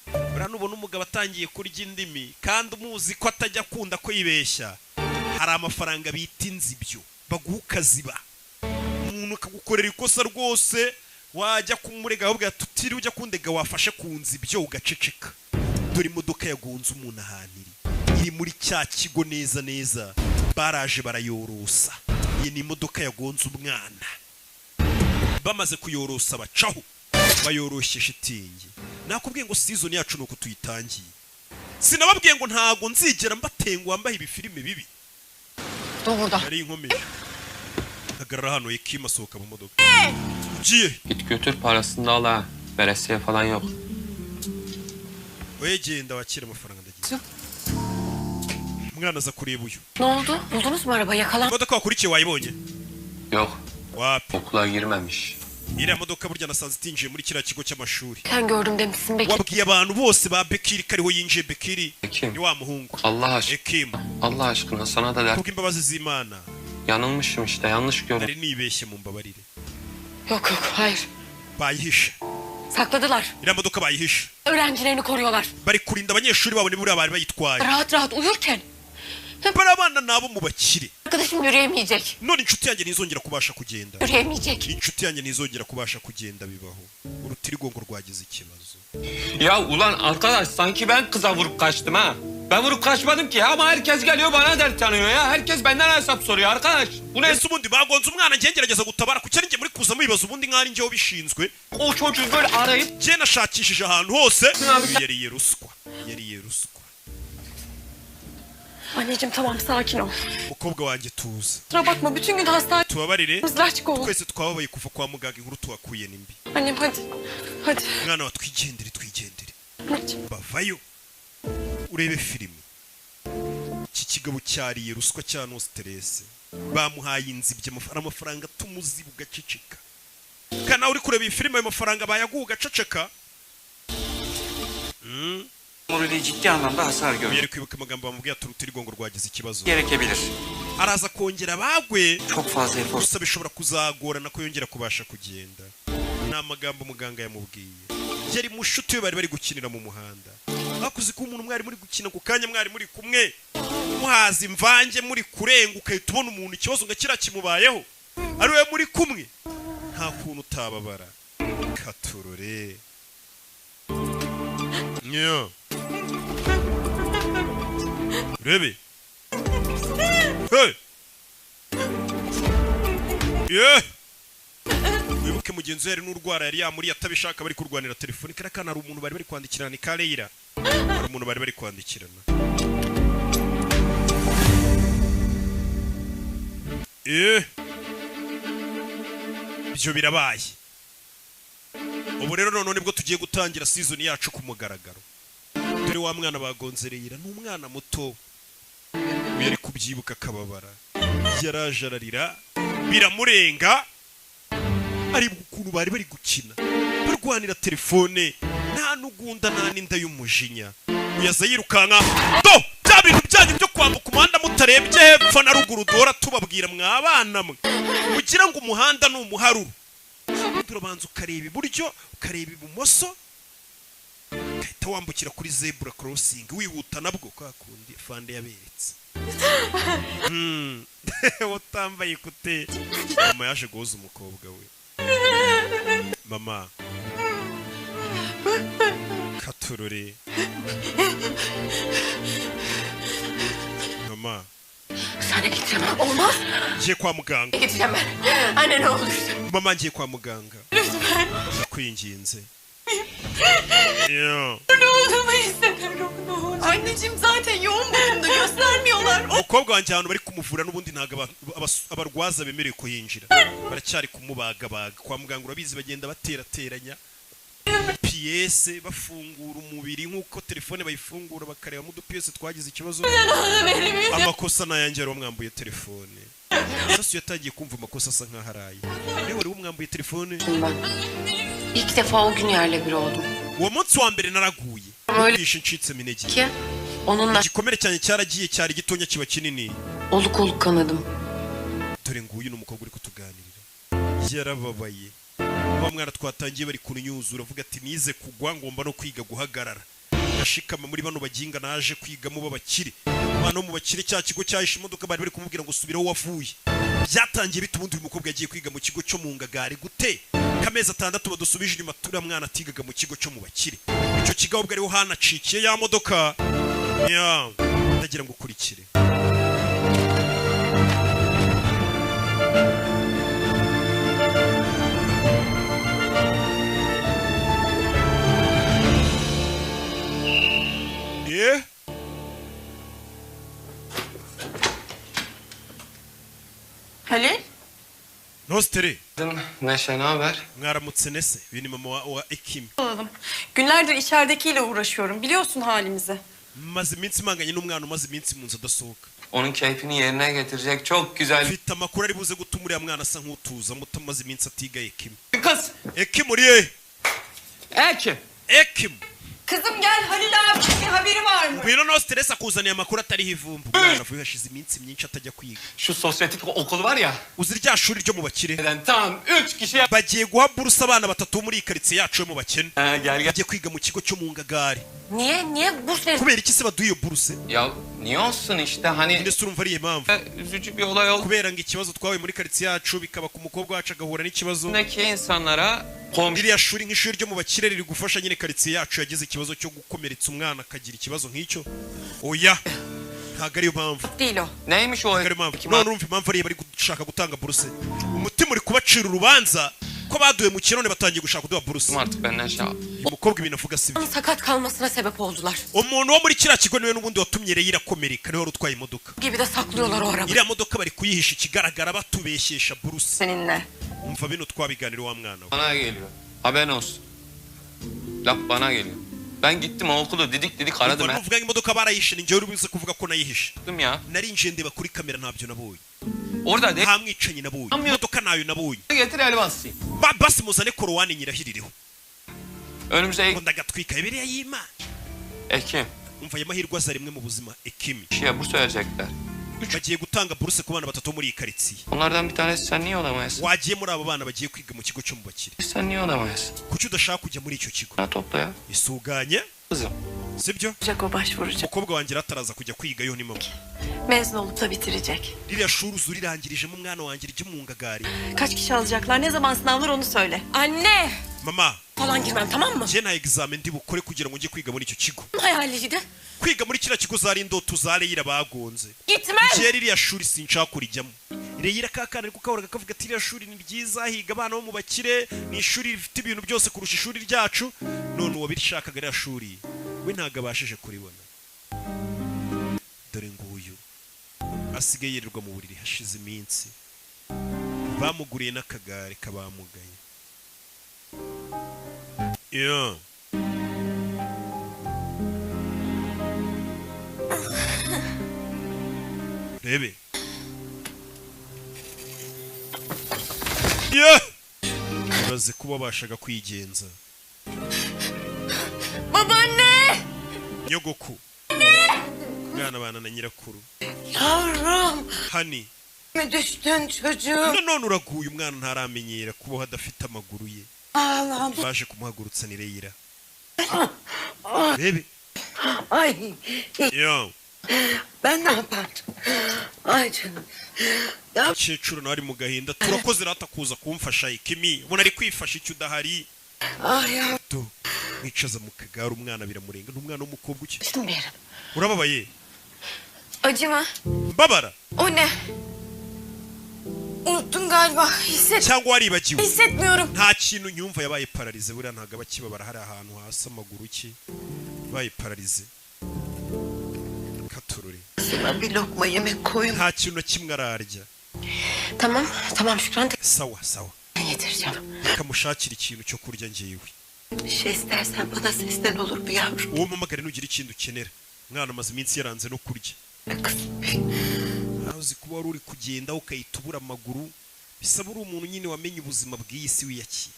Buriya nubona umugabo atangiye kurya indimi kandi umuzi ko atajya akunda ko yibeshya, hari amafaranga bita inzibyo baguha ukaziba. Umuntu akagukorera ikosa rwose, wajya kumurega ahubwo tutiriwe ujya kundega, wafashe ku nzibyo ugaceceka. Dore imodoka yagonze umuntu ahantu iri muri cya kigo neza neza, baraje barayorosa. Iyi ni imodoka yagonze umwana, bamaze kuyorosa bacaho bayoroshye shitingi. Nakubwiye ngo season yacu nuko tuyitangiye, sinababwiye ngo ntago nzigera mbatenguha wambaye ibifilime bibi. Yari inkomeje. Hagarara hano. Ekim asohoka mu modoka. Ugiye? Git götür parasını da al ha. Veresiye falan yok. Oye, genda wakira amafaranga, ndagiye. Umwana aza kureba uyu. Ne oldu? Buldunuz mu arabayı? Yakalan. Imodoka wakurikiye wayibonye? Yok. Wapi. Okula girmemiş. Iriya modoka burya nasanze itinjiye muri kiriya kigo cy'amashuri. Sen gördüm demişsin Bekir. Wabwiye abantu bose ba Bekiri ko ariho yinjiye. Bekiri Ekim. ni wa muhungu. Allah aşkına. Ekim. Allah aşkına sana da dert. Kubw'imbabazi z'Imana. Yanılmışım işte, yanlış gördüm. Nari nibeshye, mumbabarire. Yok yok, hayır. Bayihishe. Sakladılar. Iriya modoka bayihishe. Öğrencilerini koruyorlar. Bari kurinda abanyeshuri babo, nibura bari bayitwaye. Rahat rahat uyurken. Bari abana nabo mu bakire. Arkadaşım yürüyemeyecek. None inshuti yanjye ntizongera kubasha kugenda. Yürüyemeyecek. Inshuti yanjye ntizongera kubasha kugenda bibaho. Urutirigongo rwagize ikibazo. Ya ulan arkadaş, sanki ben kıza vurup kaçtım ha. Ben vurup kaçmadım ki ama herkes geliyor bana dert tanıyor ya. Herkes benden hesap soruyor arkadaş. Bu ne? Ese ubundi bagonze umwana, njye ngerageza gutabara, kuki ari njye muri kuza mubibaza ubundi nk'aho ari njyewe ubishinzwe? O çocuğu böyle arayıp Njye nashakishije ahantu hose. Yariye ruswa, yariye ruswa. Anneciğim, tamam, sakin ol. Mukobwa wanjye, tuza. Kusura bakma, bütün gün hastane Tubabarire. açık oldu. Twese twababaye kuva kwa muganga, inkuru tuhakuye ni mbi. Annem, hadi. Hadi. Mwana wa, twigendere, twigendere. Anneciğim. Bavayo. Urebe filime, iki kigabo cyariye ruswa cya no stress, bamuhaye inzibye amafaranga tumuziba ugaceceka. Kandi nawe uri kureba iyi filime, ayo mafaranga bayaguha ugaceceka. Omuriliği ciddi anlamda hasar gördü. Yari kwibuka amagambo bamubwiye ati urutirigongo rwagize ikibazo. Gerekebilir. Araza kongera bagwe. Çok fazla efor. Gusa bishobora kuzagorana ko yongera kubasha kugenda. Ni amagambo muganga yamubwiye. Yari mushuti we bari bari gukinira mu muhanda. Hakuzi ko umuntu mwari muri gukina ku kanya, mwari muri kumwe muhaza imvange, muri kurenga, ugahita ubona umuntu ikibazo nga kiriya kimubayeho ari we muri kumwe, nta kuntu utababara. Katurore nyo urebe. Hey! Yeah! Wibuke mugenzi we yari n'urwara yari yamuriye atabishaka, bari kurwanira telefone. Kariya kana hari umuntu bari bari kwandikirana, ni Kareyira, hari umuntu bari bari kwandikirana. Ibyo birabaye. Ubu rero noneho nibwo tugiye gutangira season yacu ku mugaragaro. Dore wa mwana bagonze Reyira, ni umwana muto. Uyu yari kubyibuka akababara, yaraje ararira biramurenga, aribwa ukuntu bari bari gukina barwanira telefone, nta n'ugunda nta n'inda y'umujinya. Uyaza yirukanka. Do bya bintu byanyu byo kwambuka umuhanda mutarebye hepfo na ruguru duhora tubabwira, mwabana mwe, ugira ngo umuhanda ni umuharuro. Turabanza ukareba iburyo, ukareba ibumoso, ugahita wambukira kuri zebra crossing wihuta nabwo kwa kundi fande yaberetse. Utambaye ekute. Mama yaje guhoza umukobwa we. Mama katurore, mama. Hastaneye gideceğim. Olmaz. Ngiye kwa muganga. Gideceğim ben. Anne, ne olursun. Mama ngiye kwa muganga. Lütfen. Ndakwinginze. Yeah. Ne olduğumu hissediyorum. Ne olur. Anneciğim zaten yoğun bakımda göstermiyorlar. Umukobwa wanjye ahantu bari kumuvura n'ubundi ntabwo abarwaza bemerewe kuyinjira, baracyari kumubagabaga kwa muganga. Urabizi, bagenda baterateranya pièces, bafungura umubiri nk'uko telefone bayifungura, bakarebamo udupiyese twagize ikibazo. Amakosa nayanjye, yari wamwambuye telefone. Sasu yatangiye kumva amakosa asa nkaho araye niwe wari wamwambuye telefone. Ben ilk defa o gün yerle bir oldum. Uwo munsi wa mbere naraguye, numvishe ncitsemo intege. Ki onunla Igikomere cyanjye cyaragiye, cyari gitonya kiba kinini. Oluk oluk kanadım. Dore nguyu ni umukobwa uri kutuganirira, yarababaye. Wa mwana twatangiye bari kunyuzura avuga ati: "Nize kugwa, ngomba no kwiga guhagarara." Yashikama muri bano baginga naje kwigamo b'abakire, abana bo mu bakire. Cya kigo cyahishe imodoka, bari bari kumubwira ngo subiraho wavuye. Byatangiye bite? Ubundi uyu mukobwa yagiye kwiga mu kigo cyo mu ngagari gute? Kamezi 6 badusubije inyuma, turiya mwana atigaga mu kigo cyo mu bakire. Icyo kigo ahubwo ariho hanacikiye ya modoka ya. Ndagira ngo ukurikire. Yeah. Halil. Nostere. Neşe, ne haber? Mwaramutse nese. Uyu ni mama wa Ekim. Alalım. Günlerdir içeridekiyle uğraşıyorum. Biliyorsun halimizi. Maze iminsi mpanganye n'umwana umaze iminsi mu nzu adasohoka. Onun keyfini yerine getirecek çok güzel Mfite amakuru ari buze gutuma uriya mwana asa nk'utuza muto, amaze iminsi atiga. Ekim. Bir kız. Ekim, uri he? Ekim. Ekim. Kızım gel, Halil abi bir haberi var mı? Ngwino, no stress, akuzaniye amakuru atariho ivumbi. Umwana avuye, hashize iminsi myinshi atajya kwiga. Şu sosyetik okul var ya. Uzi rya shuri ryo mu bakire? Tam üç kişiye. Bagiye guha buruse abana batatu bo muri iyi karitsiye yacu yo mu bakene. Ha, gel gel. Bagiye kwiga mu kigo cyo mu ngagari. Niye? Niye burs verir? Kubera iki se baduha iyo buruse? Ya niye olsun işte hani Ndetse urumva ari impamvu üzücü bir olay oldu. Kubera ngo ikibazo twahuye muri karitsiye yacu bikaba ku mukobwa wacu agahura n'ikibazo. Ki insanlara komşu Ririya shuri nk'ishuri ryo mu bakire riri gufasha nyine karitsiye yacu yagize ikibazo cyo gukomeretsa umwana akagira ikibazo nk'icyo. Oya, ntabwo ariyo mpamvu. Değil o. Neymiş o? Ntabwo ariyo mpamvu. None urumva impamvu ariyo bari gushaka gutanga buruse? Umutima uri kubacira urubanza ko baduye mu none batangiye gushaka kuduha buruse. Artık benden şey yap. Uyu mukobwa ibintu avuga si byo. Sakat kalmasına sebep oldular. Umuntu wo muri kiriya kigo niwe n'ubundi watumye Reyira akomereka, niwe wari utwaye imodoka. Gibi de saklıyorlar o arabayı. Iriya modoka bari kuyihisha, ikigaragara batubeshyesha buruse. Seninle. Umva, bino twabiganira wa mwana we. Bana geliyor. Haberin olsun. Laf bana geliyor. Ben gittim o okulu didik didik aradım. Umva, nuvuga ngo imodoka barayishe, ni njyewe uri buze kuvuga ko nayihishe. Ettim ya. Narinjiye ndeba kuri kamera, ntabyo nabonye. Orada de Nta mwicanyi nabonye, imodoka nayo nabonye. Getir elbası. Basi muzane korowani nyirahirireho. Önümüze Ngo ndagatwika Bibiliya y'Imana. Ekim. Umva, aya mahirwe aza rimwe mu buzima, Ekimi. Kişiye burs verecekler. Bagiye gutanga buruse ku bana batatu bo muri iyi karitsiye. Onlardan bir tanesi sen niye olamayasın? Wagiye muri abo bana bagiye kwiga mu kigo cyo mu bakire? Sen niye olamayasın? Kuki udashaka kujya muri icyo kigo? Ha, topla ya. Isuganye. Kızım. Sibyo? O başvuracak. Umukobwa wanjye ataraza kujya kwigayo ni mama. Mezun olup da bitirecek. Ririya shuri uzu rirangirijemo umwana wanjye ryo mu ngagari. Kaç kişi alacaklar, ne zaman sınavlar, onu söyle. Anne! Mama. Falan girmem, tamam mı? Njye nta examen ndi bukore kugira ngo njye kwiga muri icyo kigo. Hayaliydi. Kwiga muri kiriya kigo zari indoto za Reyira bagonze. Gitmem! Njye ririya shuri sinshaka kurijyamo. Reyira kakana ariko kahoraga kavuga ati: "Ririya shuri ni ryiza, higa abana bo mu bakire, ni ishuri rifite ibintu byose kurusha ishuri ryacu." None uwabishakaga ririya shuri we ntabwo abashije kuribona. Dore nguyu asigaye yirirwa mu buriri, hashize iminsi bamuguriye n'akagare kabamugaye. Yeah. Rebe. Yeah! Ibaze kuba babashaga kwigenza. Babaanne! Nyogoku. Mwana bana na nyirakuru. Yavrum! Hani Mi düştün çocuğum? None uraguye, umwana ntaramenyera kubaho adafite amaguru ye. Allah'ım. Baje kumuhagurutsa ni Reyira. Rebe. Ay Yeah. ben ne yapardım? Ay canım. Ya Umukecuru nawe ari mu gahinda. Turakoze rata kuza kumfasha, Ikimi. Ubona ari kwifasha icyo udahari. Ah ya. Do mwicaza mu kagare, umwana biramurenga, ni umwana w'umukobwa uki. Düştüm bir yere. Urababaye? Acı mı? Mbabara. O ne? Unuttun galiba. Hisset. Cyangwa waribagiwe? Hissetmiyorum. Nta kintu nyumva, yabaye paralysé. Buriya ntabwo aba akibabara hari ahantu hasi amaguru ki yabaye paralysé katururi. Sana bir lokma yemek koyun. Nta kintu na kimwe ararya. Tamam tamam Şükran Sawa sawa. getireceğim. Reka mushakire ikintu cyo kurya njyewe. Bir şey istersen bana seslen, olur mu yavrum? Uwo mpamagare nugira ikindi ukenera. Umwana amaze iminsi yaranze no kurya. Nawe uzi kuba wari uri kugenda ukahita ubura amaguru, bisaba uri umuntu nyine wamenye ubuzima bw'iyi si, wiyakira,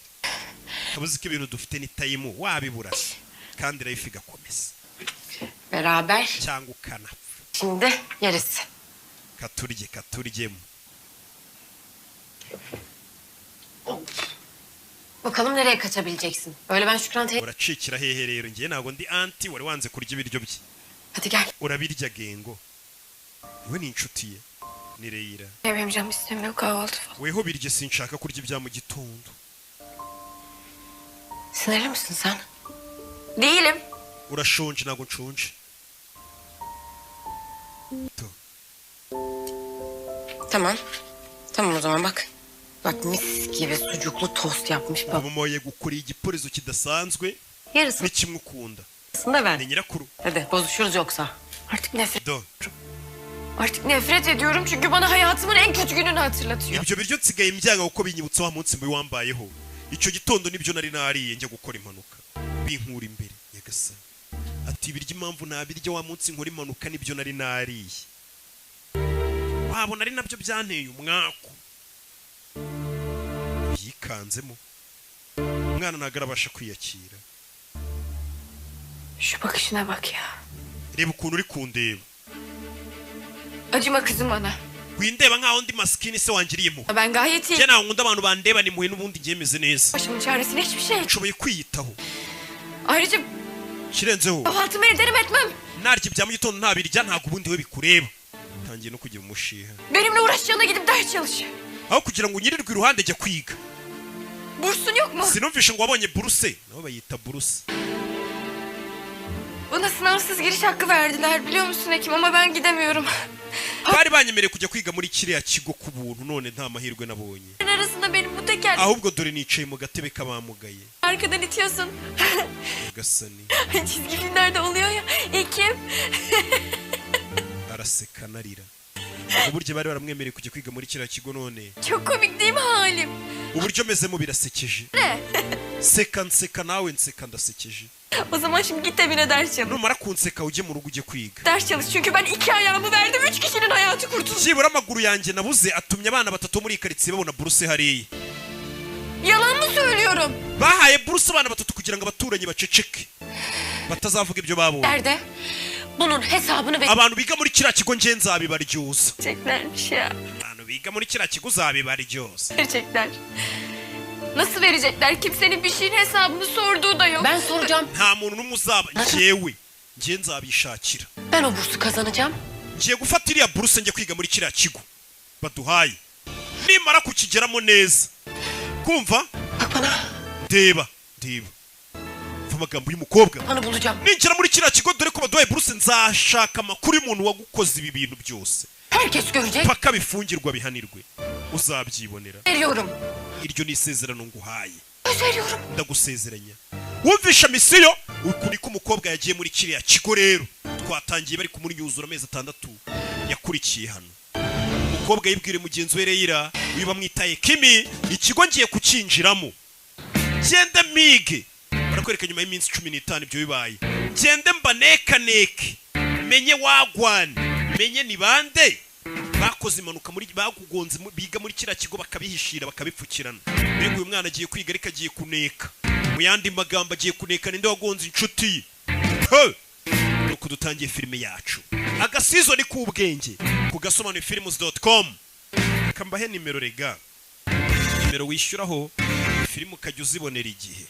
ukaba uzi ko ibintu dufite ni time, wabibura kandi life igakomeza Beraber. cyangwa ukanapfa. Şimdi yarısı. Katurye, katuryemo. Bakalım nereye kaçabileceksin. Öyle ben Şükran teyze. Uracikira hehe rero? Ngewe ntabwo ndi anti wari wanze kurya ibiryo bye. Hadi gel. Urabirya gengo, iwe ni inshuti ye, ni Leyla. Benim canım istemiyor kahvaltı falan. Weho birye, sinshaka kurya ibya mu gitondo. Sinirli misin sen? Değilim. Urashonje? Ntabwo nshonje. To. Tamam. Tamam o zaman bak. Bak, mis gibi sucuklu tost yapmış baba. Mama yagukoreye igiporizo kidasanzwe. Yarısını Ni kimwe ukunda da ben. Ni nyirakuru. Hadi bozuşuruz yoksa. Artık nefret Do. Artık nefret ediyorum çünkü bana hayatımın en kötü gününü hatırlatıyor. Ibyo biryo nsigaye mbyanga kuko binyibutsa wa munsi mubi wambayeho. Icyo gitondo nibyo nari nariye njya gukora impanuka, binkura imbere. Nyagasani, ati ibiryo impamvu nabirya, wa munsi nkora impanuka nibyo nari nariye, wabona ari nabyo byanteye umwaku. Yikanzemo umwana, ntabwo arabasha kwiyakira. Şu bakışına bak ya. Reba ukuntu uri kundeba. Acıma kızım bana. Windeba nkaho ndi masikini, se wangiriye impuhwe. Ben gayet iyiyim. Njye ntabwo nkunda abantu bandeba impuhwe, n'ubundi njye meze neza. Başımın çaresine hiçbir şey. Nshoboye kwiyitaho. Ayrıca Kirenzeho kahvaltımı ederim etmem. Narya ibya mu gitondo ntabirya, ntabwo ubundi we bikureba. Tangiye no kujya mu mushiha. Benimle uğraşacağına gidip ders çalış. Aho kugira ngo unyirirwe iruhande, jya kwiga. Bursun yok mu? Sinumvishe ngo wabonye buruse? Nabo bayita buruse. Bana sınavsız giriş hakkı verdiler biliyor musun Ekim, ama ben gidemiyorum. Bari banyemereye kujya kwiga muri kiriya kigo ku buntu, none nta mahirwe nabonye. Arasında benim bu teker Ahubwo dore nicaye mu gatebe k'abamugaye. Arkadan itiyorsun. Nyagasani. Çizgi filmlerde oluyor ya Ekim. Araseka anarira. Uburyo bari baramwemereye kujya kwiga muri kiriya kigo, none Çok komik değil mi halim? Uburyo mezemo birasekeje. Ne? Seka nseka nawe, nseka ndasekeje. O zaman şimdi git evine ders çalış. Numara kunseka ujye mu rugo ujye kwiga. Ders çalış çünkü ben iki ayağımı verdim, üç kişinin hayatı kurtuldu. Byibura amaguru yanjye nabuze atumye abana batatu bo muri iyi karitsiye babona buruse hariya. Yalan mı söylüyorum? Bahaye buruse abana batatu kugira ngo abaturanyi baceceke, batazavuga ibyo babonye. Nerede? Bunun hesabını ver. Abantu biga muri kiriya kigo nge nzabibaryoza. Vereceklermiş ya. Abantu biga muri kiriya kigo uzabibaryoza. Verecekler. Nasıl verecekler? Kimsenin bir şeyin hesabını sorduğu da yok. Ben soracağım. Nta muntu n'umwe uzaba, njyewe nge nzabishakira. Ben o bursu kazanacağım. Ngiye gufata iriya buruse njye kwiga muri kiriya kigo baduhaye, nimara kukigeramo neza kumva. Bak bana. Ndeba, ndeba, mva amagambo y'umukobwa. Bana bulacağım. Ninjira muri kiriya kigo, dore ko baduhaye buruse, nzashaka amakuru y'umuntu wagukoze ibi bintu byose. Herkes görecek. Paka bifungirwa, bihanirwe, uzabyibonera. Veriyorum. Iryo ni isezerano nguhaye. Söz veriyorum. Ndagusezeranya. Wumvisha misiyo ukuri ko umukobwa yagiye muri kiriya kigo. Rero twatangiye bari kumunyuzura amezi 6 yakurikiye hano. Umukobwa yibwire mugenzi we Leyla, uyu bamwitaye Kimi, ikigo ngiye kukinjiramo, gende mige. Barakwereka nyuma y'iminsi 15 ibyo bibaye. Gende mbanekaneke, menye wagwane, menye ni bande bakoze impanuka muri bakugonze biga muri kiriya kigo, bakabihishira, bakabipfukirana. Mbega uyu mwana agiye kwiga, ariko agiye kuneka, mu yandi magambo agiye kuneka ninde wagonze inshuti ye. He! Nuko dutangiye filime yacu, agasizoni k'ubwenge ku gasobanuyefilms.com. Reka mbahe nimero rega, nimero wishyuraho filime ukajya uzibonera igihe.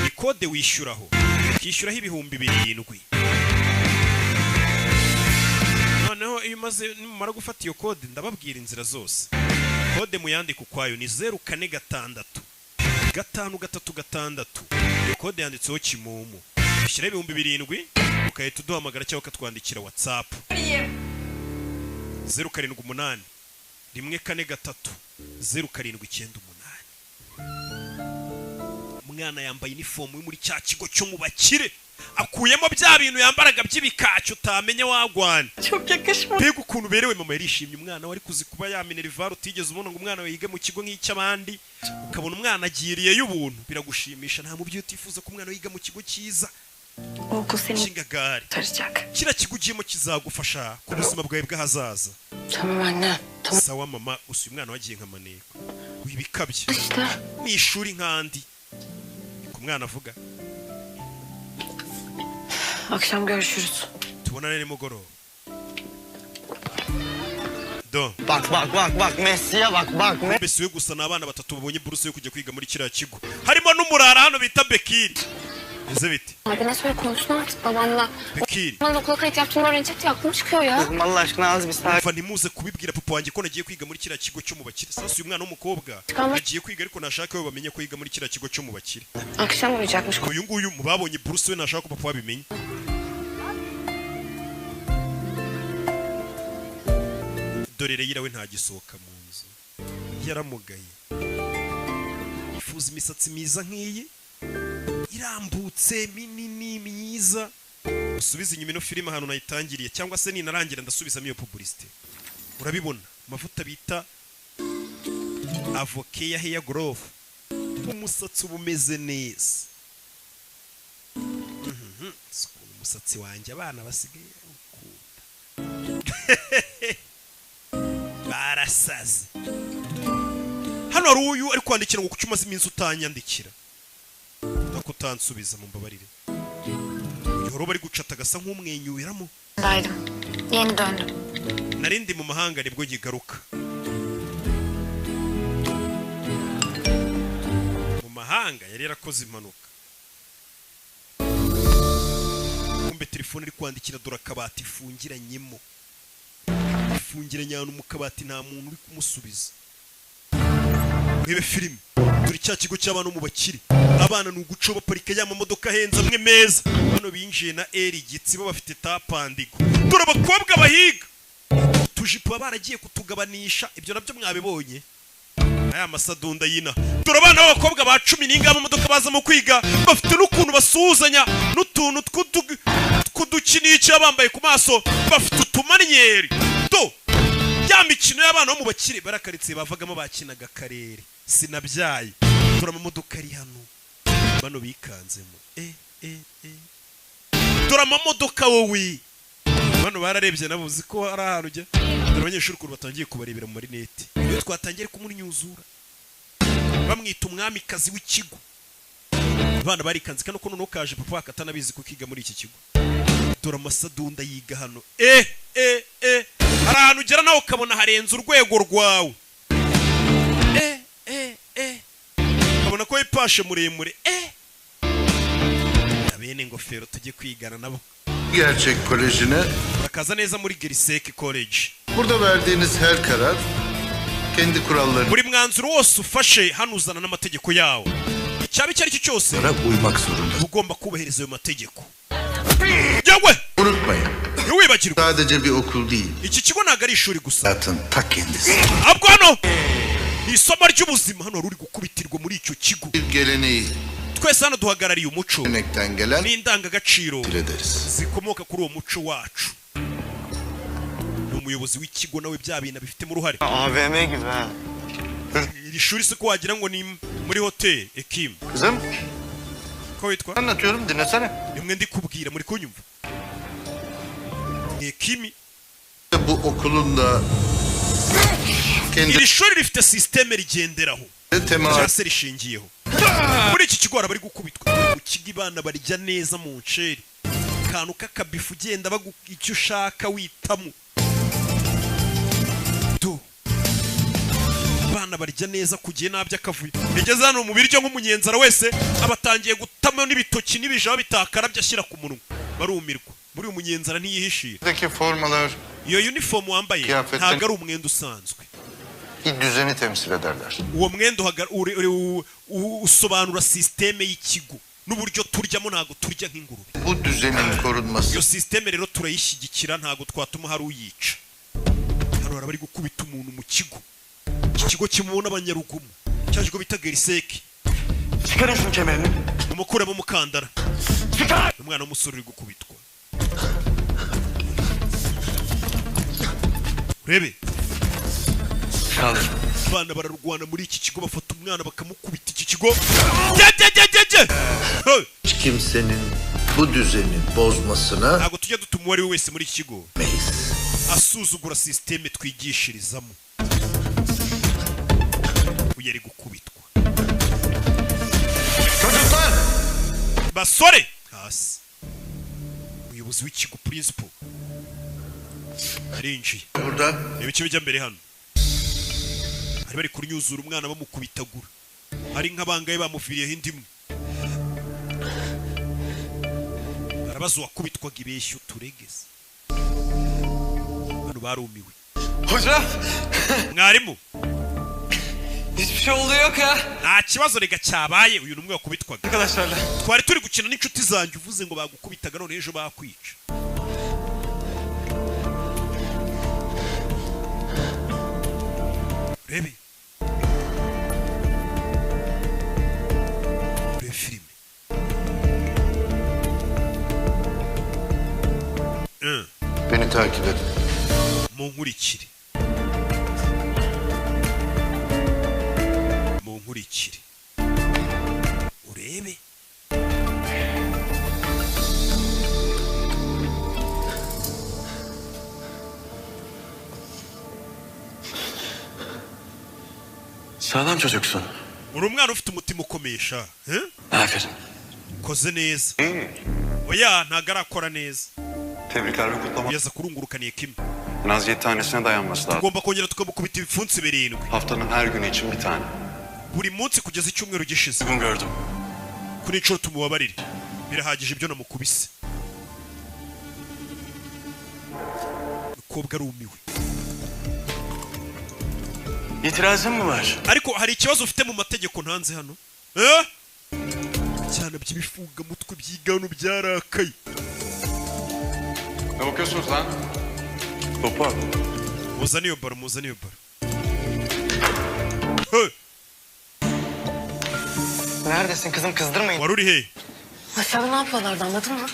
Ni kode wishyuraho, ukishyuraho 7000. Noneho iyo umaze, nimumara gufata iyo kode, ndababwira inzira zose. Kode muyandike ukwayo, ni 0466 536. Iyo kode yanditseho Kimomo. Ushyiraho 7000, ugahita uduhamagara cyangwa ukatwandikira WhatsApp, 078 143 0798. Umwana yambaye inifomu yo muri cya kigo cyo mu bakire, akuyemo bya bintu yambaraga by'ibikacu utamenya wagwana. Çok yakışmış. Mbega ukuntu uberewe! Mama yarishimye. Umwana wari kuzi kuba ya minerval, utigeze ubona ngo umwana we yige mu kigo nk'icy'abandi, ukabona umwana agiriyeyo ubuntu, biragushimisha. Nta mubyeyi utifuza ko umwana we yiga mu kigo cyiza. O okul seni Cy'ingagari. kurtaracak. Kiriya kigo ugiyemo kizagufasha ku buzima bwawe bw'ahazaza. Tamam anne. Tamam Sawa mama. Gusa uyu mwana wagiye nka maneko wibikabye. İşte. Ni ishuri nk'andi, ku mwana avuga. Akşam görüşürüz. Tubonane nimugoroba do. Bak bak bak bak, Messi'ye bak bak. Mbese we gusa ni abana batatu babonye buruse yo kujya kwiga muri kiriya kigo, harimo n'umurara hano bita Bekiri. Ese bite? Abi ne söyle, konuşsun artık babanla. Bekiri. Bana okula kayıt yaptığımı öğrenecek diye aklım çıkıyor ya. Kızım Allah aşkına az bir sakin. Umva, ntimuze kubibwira papa wanjye ko nagiye kwiga muri kiriya kigo cyo mu bakire. Sasa uyu mwana w'umukobwa agiye kwiga, ariko ntashaka we bamenye ko yiga muri kiriya kigo cyo mu bakire. Akşam uyuyacakmış. Uyu nguyu mu babonye buruse we ntashaka ko papa wabimenya. Dore rero we ntagisohoka mu nzu, yaramugaye. Yifuza imisatsi myiza nk'iyi irambutse, minini, myiza. Usubize inyuma ino filime ahantu nayitangiriye, cyangwa se ninarangira ndasubizamo iyo publicité. Urabibona, amavuta bita Avokeya Hair Growth, umusatsi uba umeze neza. Si ukuntu umusatsi wanjye abana basigaye bawukunda, barasaze. Hano hari uyu ari kwandikira ngo kuki umaze iminsi utanyandikira, ko utansubiza? Mumbabarire. Uyu wari bari gucata agasa nk'umwenyuramo. Daydım. Yeni döndüm. Nari ndi mu mahanga, nibwo nkigaruka mu mahanga. Yari yarakoze impanuka. Kumbe telefone iri kwandikira. Dore akabati ifungiranyemo, ifungiranye ahantu mu kabati, nta muntu uri kumusubiza. Urebe filime, dore cya kigo cy'abana mu bakire. Abana ni uguco baparika ya mamodoka ahenze amwe meza. Bano binjiye na eri gitsi, bo bafite tapandigo. Dore abakobwa bahiga utujipo, baba baragiye kutugabanisha. Ibyo nabyo mwabibonye, aya masadunda yina. Dore abana b'abakobwa ba cumi n'ingahe, amamodoka bazamo kwiga, bafite n'ukuntu basuhuzanya n'utuntu tw'udukinisho bambaye ku maso, bafite utumanyeri. Do ya mikino y'abana bo mu bakire barakaritsiye bavagamo, bakinaga akarere sinabyaye. Dore amamodoka ari hano, bano bikanzemo. E e e, dore amamodoka wowe! Bano bararebye nabo, uzi ko ari ahantu ujya. Dore abanyeshuri ukuntu batangiye kubarebera mu marinete. Iyo twatangiye kumunyuzura bamwita umwamikazi w'ikigo, abana barikanze. Kano ko noneho kaje papa akatanabizi ko kiga muri iki kigo. Dore amasadunda yiga hano. E e e, hari ahantu ugera nawe ukabona harenze urwego rwawe. E e e, ukabona ko wipashe muremure. E abene ingofero, tujye kwigana nabo. Gerçek Koleji'ne Urakaza neza muri Gerisek College. burada verdiğiniz her karar kendi kurallarına Buri mwanzuro wose ufashe hano uzana n'amategeko yawo. Icyaba icyo ari cyo cyose, uymak zorunda. uba ugomba kubahiriza ayo mategeko yewe. Unutmayın. Ntiwibagirwe. Sadece bir okul değil. Iki kigo ntabwo ari ishuri gusa. Hayatın ta kendisi. Ahubwo hano ni isomo ry'ubuzima. Hano wari uri gukubitirwa muri icyo kigo. Bir geleneği Twese hano duhagarariye umuco gelenekten gelen n'indangagaciro ederiz. Zikomoka kuri uwo muco wacu. Ni umuyobozi w'ikigo, nawe bya bintu abifitemo uruhare. AVM gibi ha. Iri shuri se ko wagira ngo ni muri hoteli ekimu? Kızım Ko witwa? Anlatıyorum, dinlesene. Nimwe ndi kubwira, muri kunyumva? Ni Ekimi. Bu okulun da kendi Iri shuri rifite sisiteme rigenderaho temel cyangwa se rishingiyeho. Muri iki kigo hari abari gukubitwa. Mu kigo abana barya neza mu nceri, akantu k'akabifu, ugenda bagu icyo ushaka witamo. Do abana barya neza kugiye nabyo akavuyo. Yageze hano mu biryo nk'umunyenzara wese, abatangiye gutamo n'ibitoki n'ibijaba bitakarabye ashyira ku munwa, barumirwa. Muri uyu munyenzara ntiyihishira. Buradaki formalar Iyo uniform wambaye Kıyafetler- ntabwo ari umwenda usanzwe. Bir düzeni temsil ederler. Uwo mwenda usobanura sisiteme y'ikigo n'uburyo turyamo. Ntabwo turya nk'ingurube. Bu düzenin korunması Iyo sisiteme rero turayishyigikira, ntabwo twatuma hari uyica. Hano Dore bari gukubita umuntu mu kigo. Iki kigo kimubona abanyarugomo, cya kigo bita Geriseki. Çıkarın şunun kemerini. Mumukuremo umukandara. Umwana w'umusore uri gukubitwa. Urebe. Kaldır. Abana bararwana muri iki kigo, bafata umwana bakamukubita iki kigo. Jye. Hey! Hiç kimsenin bu düzeni bozmasına Ntabwo tujya dutuma uwo ari we wese muri iki kigo asuzugura sisiteme twigishirizamo. Uyu ari gukubitwa. Çocuklar! Basore hasi. Umuyobozi w'ikigo principal arinjiye. Burada Reba icyo bijya mbere hano. Bari bari kunyuzura umwana bamukubitagura. Hari nk'abangaye bamuviriyeho indimu. Barabaza uwakubitwaga ibeshya uturegeze. Bano barumiwe. Hocam Mwarimu, hiçbir şey olduğu yok ya. nta kibazo rega cyabaye. Uyu ni umwe wakubitwaga. Arkadaşlarla. Twari turi gukina n'inshuti zanjye, uvuze ngo bagukubitaga none ejo bakwica. Rebe. Rebe filime. Beni takip edin. Munkurikire. Munkurikire. Urebe. Sağlam çocuksun. Uri umwana ufite umutima ukomeye sha. Eh? Aferin. Koze neza. Oya ntago arakora neza. Tebrikler ve kutlamalar. Yaza kurungurukaniye kimwe. En az 7 tanesine dayanması lazım. Tugomba kongera tukamukubita ibipfunsi 7. Haftanın her günü için bir tane. Buri munsi kugeza icyumweru gishize. Bugün gördüm. Kuri inshuro tumubabarire. Birahagije ibyo namukubise. Umukobwa arumiwe. İtirazın mı var? Ariko hari ikibazo ufite mu mategeko ntanze hano? Eh? Cyane by'ibifungamutwe byigano byarakaye. Ne bakıyorsunuz lan? Topa. Muzane iyo baro, muzane iyo baro. Hey! Neredesin kızım, kızdırmayın. Wari uri he? Aşağıda ne yapıyorlardı anladın mı?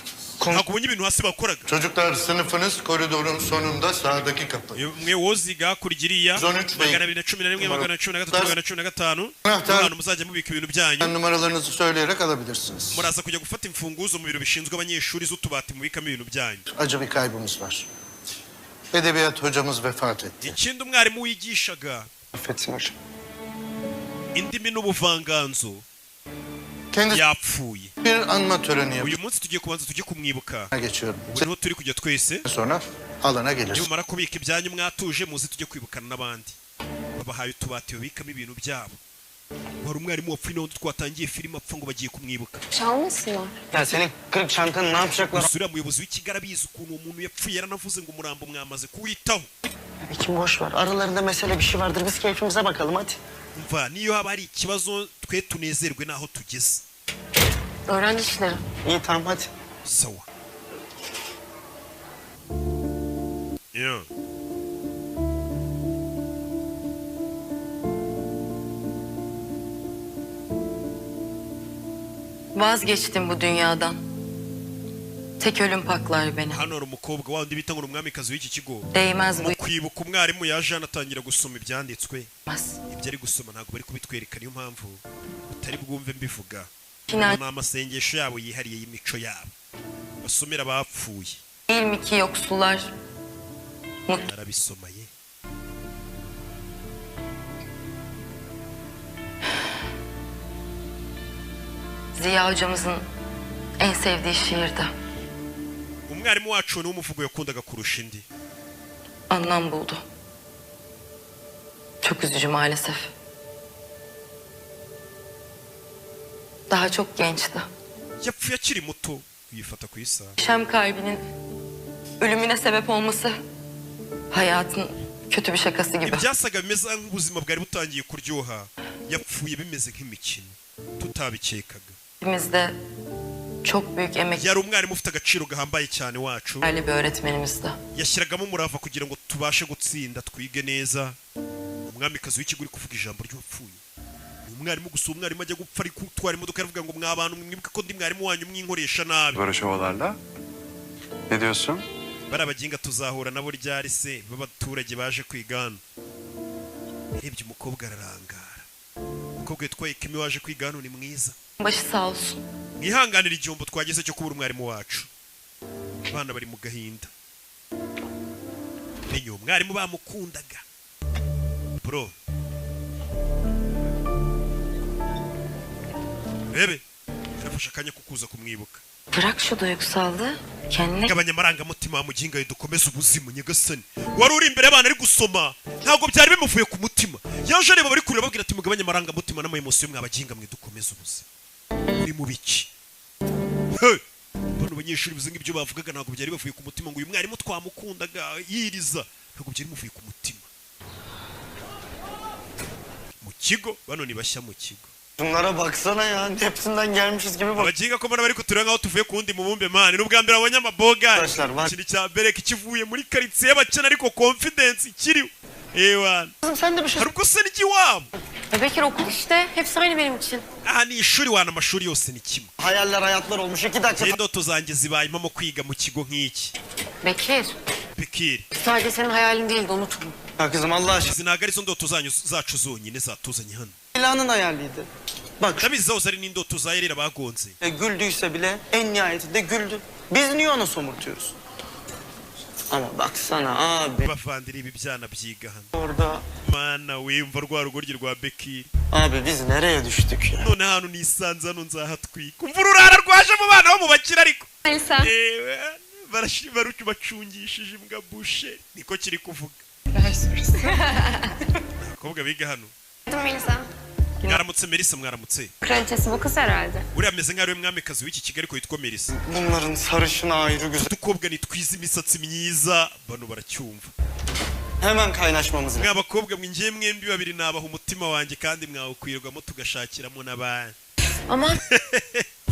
Ntabwo ubonye ibintu hasi bakoraga. Çocuklar, sınıfınız koridorun sonunda sağdaki kapı. Mwe woziga hakurya iriya 113 Bey. 211, 213, 215. Anahtar. Ahantu muzajya mubika ibintu byanyu. Numaralarınızı söyleyerek alabilirsiniz. Muraza kujya gufata imfunguzo mu biro bishinzwe abanyeshuri z'utubati mubikamo ibintu byanyu. Acı bir kaybımız var. Edebiyat hocamız vefat etti. Ikindi umwarimu wigishaga Affetsin hocam. indimi n'ubuvanganzo Kendisi yapfuye. bir anma töreni Uyu munsi tugiye kubanza tujye kumwibuka. yapmaya geçiyorum. Ubu niho turi kujya twese. Sonra alana gelirsin. Nimumara kubika ibyanyu mwatuje muze tujye kwibukana n'abandi. Babahaye utubati babikamo ibintu byabo. Wari umwarimu wapfuye n'undi twatangiye filime apfa ngo bagiye kumwibuka. Çalmasınlar. Ya senin kırık çantanı ne yapacaklar? Gusa uriya muyobozi w'ikigo arabizi ukuntu uwo muntu yapfuye, yaranavuze ngo umurambo mwamaze kuwitaho. Kim boş ver. Aralarında mesele bir şey vardır. Biz keyfimize bakalım hadi. Umva, niyo haba hari ikibazo twe tunezerwe n'aho tugeze. Öğrenci işleri. İyi tamam hadi. Sawa. Yeah. Vazgeçtim bu dünyadan. Tek ölüm paklar beni. Hano hari umukobwa wa wundi bita ngo ni umwamikazi w'iki kigo. Değmez bu Mu kwibuka umwarimu yaje hano atangira gusoma ibyanditswe. yılmaz. Ibyo ari gusoma ntabwo bari kubitwereka, niyo mpamvu utari bwumve mbivuga. Final Ni amasengesho yabo yihariye y'imico yabo basomera abapfuye. değil mi ki yoksullar mutlu Arabisoma ye. Ziya hocamızın en sevdiği şiirdi. Umwarimu wacu ni umuvugo yakundaga kurusha indi. Anlam buldu. Çok üzücü maalesef. Daha çok gençti. Yapfuye akiri muto. Yifata ku isaha. Şem kalbinin ölümüne sebep olması hayatın kötü bir şakası gibi. Ibyasaga bimeze nk'ubuzima bwari butangiye kuryoha, yapfuye bimeze nk'imikino tutabikekaga. Hepimiz de Çok büyük emek Yari umwarimu ufite agaciro gahambaye cyane wacu. Değerli bir öğretmenimizdi. Yashyiragamo umurava kugira ngo tubashe gutsinda, twige neza. Umwamikazi w'ikigo uri kuvuga ijambo ry'uwapfuye ni umwarimu gusa. Umwarimu ajya gupfa ari gutwara imodoka aravuga ngo: "Mwa bantu, mwibuke ko ndi mwarimu wanyu, mwinkoresha nabi." Barış havalarla. Ne diyorsun? Bari abaginga tuzahura nabo ryari se, b'abaturage baje kwiga hano? Urebye umukobwa ararangara. Umukobwa witwaye Kimi waje kwiga hano ni mwiza. Başı sağ olsun. Mwihanganire igihombo twagize cyo kubura umwarimu wacu. Abana bari mu gahinda. Menye uwo mwarimu bamukundaga, bro. Rebe yarafashe akanya ko kuza kumwibuka. Bırak şu duygusallığı. Kendine Gabanya amarangamutima wa muginga, dukomeze ubuzima. Nyagasani, wari uri imbere y'abantu ari gusoma, ntabwo byari bimuvuye ku mutima. Yaje areba bari kureba, ababwira ati: "Mugabanye amarangamutima n'ama émotions, mwabaginga mwe, dukomeze ubuzima." Uri mu biki? Hey! Bano banyeshuri bize nk'ibyo bavugaga ntabwo byari bavuye ku mutima, ngo uyu mwarimu twamukundaga yiriza, ntabwo byari bimuvuye ku mutima. Mu kigo bano ni bashya mu kigo. Bunlara baksana ya. Hepsinden gelmişiz gibi bak. Abaginga ko mbona bari kutureba nkaho tuvuye ku wundi mubumbe, man. Ni ubwa mbere babonye amaboga. Arkadaşlar var. Ikintu cya mbere kivuye muri karitsiye y'abakene, ariko confidence ikiriho, ewana. Kızım sen de bir şey Hari ubwo se n'igiwabo. Bekir, okul işte. Hepsi aynı benim için. Aha ni ishuri wana, amashuri yose ni kimwe. Hayaller hayatlar olmuş. 2 dakika. Indoto zanjye zibaye impamo kwiga mu kigo nk'iki. Bekir. Bekir. Sadece senin hayalin değildi, unutma. Ya kızım, Allah aşkına. Izi ntabwo arizo ndoto zanyu zacu zonyine zatuzanye hano. Leyla'nın hayaliydi. Bak Ndabizi, zahoze ari n'indoto za Yerera bagonze. Güldüyse bile en nihayetinde güldü. Biz niye ona somurtuyoruz? Ama baksana abi. Bavandira, ibi byana byiga hano. Orada. Mana wimva rwa rugoryi rwa Bekir. Abi biz nereye düştük ya? None hano nisanze, hano nzahatwika. Umva ururara rwaje mu bana bo mu bakire, ariko Melisa. Ewe, bacungishije imbwa bushe, niko kiri kuvuga. Abakobwa biga hano. Melisa. Mwaramutse Melissa, mwaramutse. Kraliçesi bu kız herhalde. Uriya ameze nk'aho ari we mwamikazi w'iki kigali, ariko yitwa Melissa. Bunların sarışını ayrı güzel. Udukobwa ni twiza, imisatsi myiza, bano baracyumva. Hemen kaynaşmamız lazım. Mwa bakobwa mwe, ngiye mwembi babiri nabaha umutima wanjye kandi mwawukwirwamo, tugashakiramo n'abandi. Aman.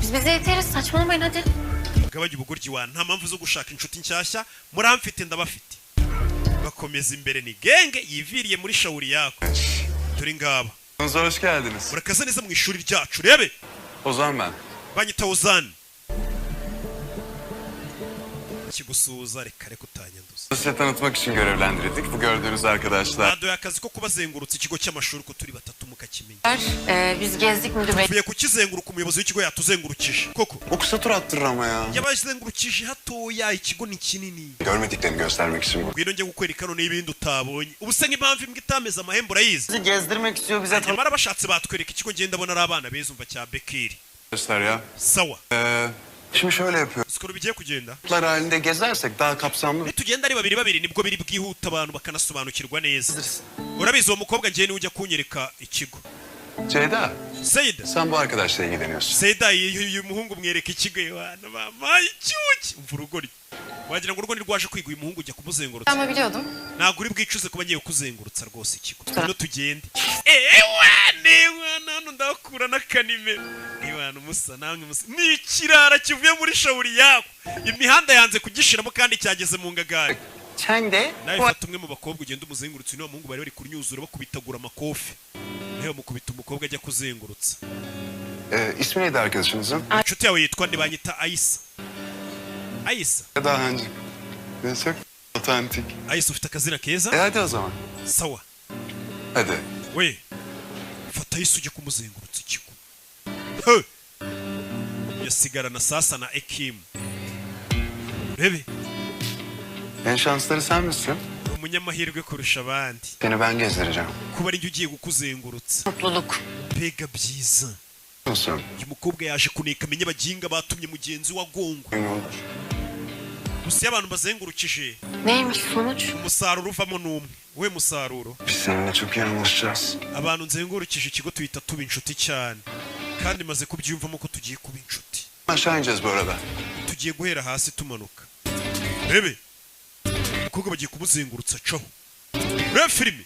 Biz bize yeteriz. Saçmalamayın hadi. Gabanya ubugoryi wa, nta mpamvu zo gushaka inshuti nshyashya, muramfite, ndabafite. Bakomeza imbere, ni genge yiviriye muri shawuri yako. Turi ngaba. Hoş geldiniz. Murakaza neza mu ishuri ryacu, rebe. Ozan ben. Banyita Ozan. Kigusuhuza, reka reka, utanyanduza. Size tanıtmak için görevlendirildik. Bu gördüğünüz arkadaşlar. Baduhaye akazi ko kubazengurutsa ikigo cy'amashuri, uko turi batatu mukakimenya. Biz gezdik müdür bey. Tuvuye kukizenguruka, umuyobozi w'ikigo yatuzengurukije koko. O kısa tur attırır ama ya. Yabazengurukije hatoya, ikigo ni kinini. Görmediklerini göstermek için bu. Ngwino njye kukwereka none ibindi utabonye. Ubu se nk'impamvu imbwa itameze amahembe urayizi? Bizi gezdirmek istiyor bize. Nyamara bashatse batwereka ikigo, ngenda ndabona ari abana beza, umva cya Bekiri. Göster ya. Sawa. Şimdi şöyle yapıyoruz. Sikoro bigiye kugenda. Gruplar halinde gezersek daha kapsamlı. Nitugenda ari babiri babiri nibwo biri bwihute, abantu bakanasobanukirwa neza. Urabizi, uwo mukobwa ngiye niwe ujya kunyereka ikigo. Ceyda. Seyda. Sen bu arkadaşla ilgileniyorsun. Seyda, uyu muhungu mwereka ikigo. Yohana mama icyuki, umva urugori, wagira ngo urugo ntirwaje kwiga. Uyu muhungu ujya kumuzengurutsa. Ama biliyordum. Ntabwo uri bwicuze kuba ngiye kuzengurutsa rwose ikigo. Ngwino tugende. Ewa newa, hano ndakura n'akanimero. Ewana umusa namwe musa, ni ikirara kivuye muri shawuri yako, imihanda yanze kugishiramo kandi cyageze mu ngagari. Sen de Nawe fata umwe mu bakobwa ugenda umuzengurutse. Niba muhungu bari bari kunyuzura bakubitagura amakofi, nawe bamukubita, umukobwa ajya kuzengurutsa. İsmi neydi arkadaşınızın? Inshuti yawe yitwa nde? Banyita Ayisa. Ayisa. Daha önce. Ne çok otantik. Ayisa, ufite akazina keza. E hadi o zaman. Sawa. Hadi. We, fata Ayisa ujye kumuzengurutsa ikigo. He! Yasigarana sasa na Ekimu, rebe. En şansları sen misin? Umunyamahirwe kurusha abandi. Seni ben gezdireceğim. Kuba ari ugiye kukuzengurutsa. Mutluluk. Mbega byiza! Musun? Uyu mukobwa yaje kuneka amenye abaginga batumye mugenzi we agongwa. Gusa iyo abantu bazengurukije, Neymiş sonuç? umusaruro uvamo ni umwe. We musaruro? Biz seninle çok iyi anlaşacağız. Abantu nzengurukije ikigo tuhita tuba inshuti cyane, kandi maze kubyiyumvamo ko tugiye kuba inshuti. Aşağı ineceğiz bu arada. Tugiye guhera hasi tumanuka. Rebe, umukobwa bagiye kumuzengurutsa acaho. Rebe filime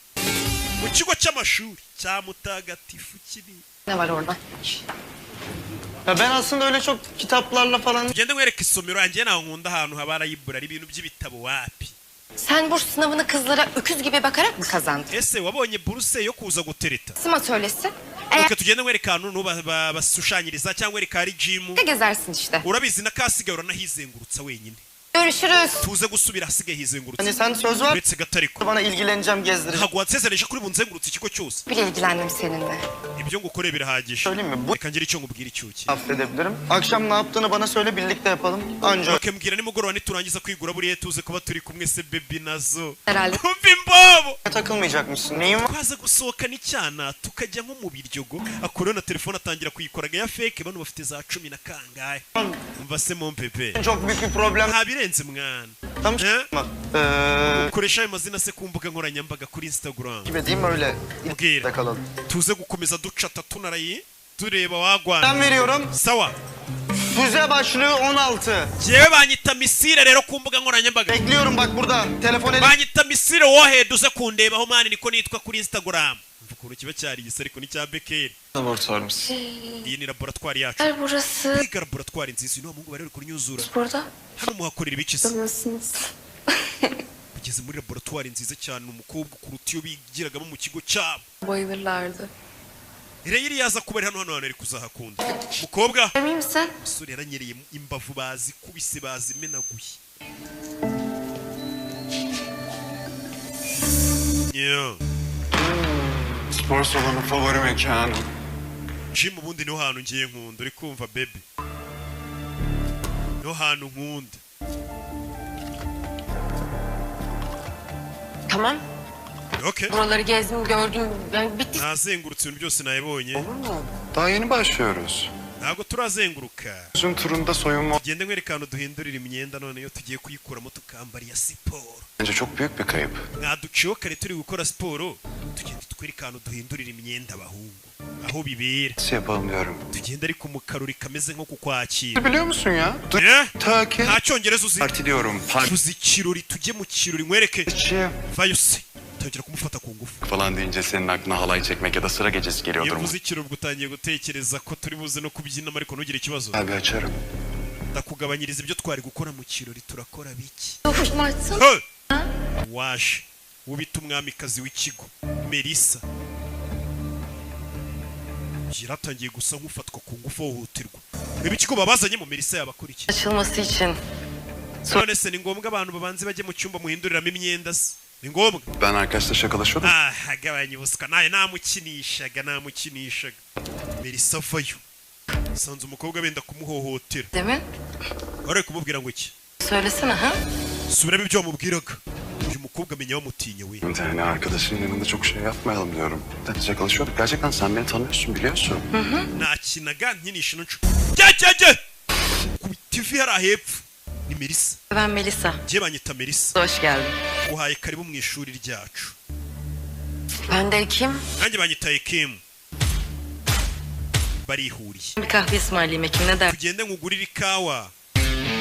mu kigo cy'amashuri cya mutagatifu kiri. Ne var orada? Ya ben aslında öyle çok kitaplarla falan... Tugende nkwereke isomero yanjye, ntaho nkunda ahantu haba library, ibintu by'ibitabo wapi. Sen burs sınavını kızlara öküz gibi bakarak mı kazandın? Ese wabonye buruse yo kuza gutereta? Resim atölyesi. Eğer Reka tugende nkwereke ahantu bashushanyiriza cyangwa wereka hari gym. de gezersin işte. Urabizi na kasigaye uranahizengurutsa wenyine. Görüşürüz. Tuze gusubira hasigaye hizengurutsa. Hani sen söz ver. Uretse gato ariko Bana ilgileneceğim, gezdireceğim. ntabwo wansezereje kuri bunzengurutse ikigo cyose. Bile ilgilendim seninle. Ibyo ngukoreye birahagije. Söyleyeyim mi? Bu Reka ngire icyo nkubwira, icyuki. affedebilirim. Akşam ne yaptığını bana söyle, birlikte yapalım. Anca Okay, mbwira nimugoroba niturangiza kwigura buriya tuze kuba turi kumwe se baby nazo. Herhalde. Umva imbobo. Takılmayacakmışsın. Neyin var? Twaza gusohoka n'icyana tukajya nko mu biryogo, akuraho na telefone atangira kuyikoraga ya fake, bano bafite za cumi na kangahe. Umva se mon bébé. Çok büyük bir problem. Nta birenze mwana. Tam Eh? Eee Ukoresha ayo mazina se ku mbuga nkoranyambaga, kuri Instagram? Gibi diyeyim öyle. Mbwira. Kalalım. Tuze gukomeza ducata tunarayi tureba wagwana. Ben veriyorum. Sawa. Füze başlığı 16. Jewe banyita Misire rero ku mbuga nkoranyambaga. Bekliyorum bak burada. Telefon elim. Banyita Misire wohead, uze kundebaho man, niko nitwa kuri Instagram. Umva ukuntu kiba cyariyise ariko ni cya bekeri. Laboratuvarımız. Iyi ni laboratwari yacu. Burası. Kwiga laboratwari nziza, uyu ni wa muhungu bari bari kunyuzura. Burada. Hano muhakorera ibiki se? Biliyorsunuz. Ugeze muri laboratwari nziza cyane, umukobwa kuruta iyo bigiragamo mu kigo cyabo. Bayılırlardı. Rero yaza kuba ari hano, hano hantu ari kuzahakunda mukobwa. Emin misin? Umusore yaranyereye, imbavu bazikubise, bazimenaguye. Yeah. Spor salonu favori mekanım. Gym ubundi niho hantu ngiye nkunda, uri kumva baby, niho hantu nkunda. Tamam. Okay. Buraları gezdim, gördüm. Yani bitti. Nazengurutse ibintu byose nabibonye. Olur mu? Daha yeni başlıyoruz. Ntabwo turazenguruka. Yüzün turunda soyunma Tugende nkwereka ahantu duhindurira imyenda, none iyo tugiye kuyikuramo tukambara iya siporo. Bence çok büyük bir kayıp. Mwaduciyeho kare turi gukora siporo, tugende twereka ahantu duhindurira imyenda abahungu, aho bibera. Nasıl yapalım diyorum. Tugende ariko mu karori kameze nko kukwakira. Biliyor musun ya? Eh? Turkey. Nta cyongereza uzi. Parti diyorum. Parti. Tuzi ikirori, tujye mu kirori nkwereke. Vayo se tangira kumufata ku ngufu. Falan deyince senin aklına halay çekmek ya da sıra gecesi Iyo geliyordur. mvuze ikirori ubwo utangiye gutekereza ko turi buze no kubyina, ariko ntugire ikibazo. Abi açarım. Ndakugabanyiriza ibyo twari gukora mu kirori, turakora biki. Açsana. Hey! Waje ubita umwamikazi w'ikigo Melissa yaratangiye gusa nk'ufatwa ku ngufu, ahohoterwa. Reba ikigo babazanyemo, Melissa yabakora iki? Açılması için. None se ni ngombwa abantu babanze bajye mu cyumba muhinduriramo imyenda se? Ni ngombwa? Ben arkadaşla şakalaşıyordum. Ah, agabanya ubuswa nawe, namukinishaga, namukinishaga. Melissa avayo sanze umukobwa benda kumuhohotera. Demin Wari uri kumubwira ngo iki? söylesene ha. Subiramo ibyo wamubwiraga. Uyu mukobwa amenya bamutinye we. Yani arkadaşın yanında çok şey yapmayalım diyorum. Şakalaşıyorduk. Gerçekten sen beni tanıyorsun, biliyorsun. Nakinaga nkinisha ino nshuro. Jye jye jye ku TV hariya hepfo ni Melissa. Ben Melisa. Njye banyita Melissa. Hoş geldin. Uhaye karibu mu ishuri ryacu. Ben de Ekim. Nanjye banyita Ekim. Barihuriye. Bir kahve ısmarlayayım Ekim, ne der? Tugende nkugurire ikawa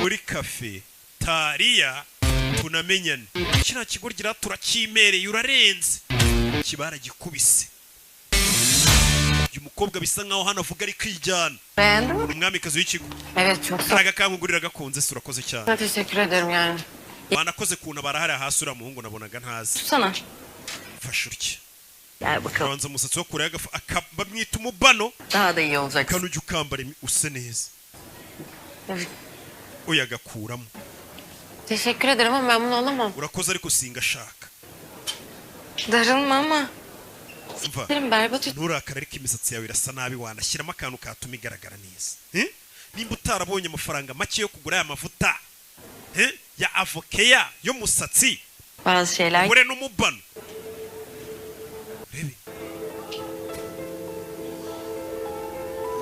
muri kafe tariya tunamenyane. Kiriya kigo gira turakimereye, urarenze, kibara gikubise uyu mukobwa bisa nkaho hano avuga ari kwijyana. Beğendin mi? Umwamikazi w'ikigo. Evet, çok sağ ol. Karaga kankugurira gakunze se, urakoze cyane. Teşekkür ederim yani. Wanakoze kuntabara hariya hasi, uriya muhungu nabonaga ntazi. Tutsana. Fasha utya. Gel bakalım. Abanza umusatsi wo kure agafu bamwita umubano. Daha da iyi olacaksın. Kano ujya ukambara use neza. Uyagakuramo. Teşekkür ederim ama ben bunu alamam. Urakoze ariko singashaka. Darılma ama. Umva. Benim berbat Nturakare ariko imisatsi yawe irasa nabi, wanashyiramo akantu katuma igaragara neza. Eh? Nimba utarabonye amafaranga make yo kugura aya mavuta, eh? Ya avokeya yo musatsi, Bazı şeyler ure n'umubano. Rebe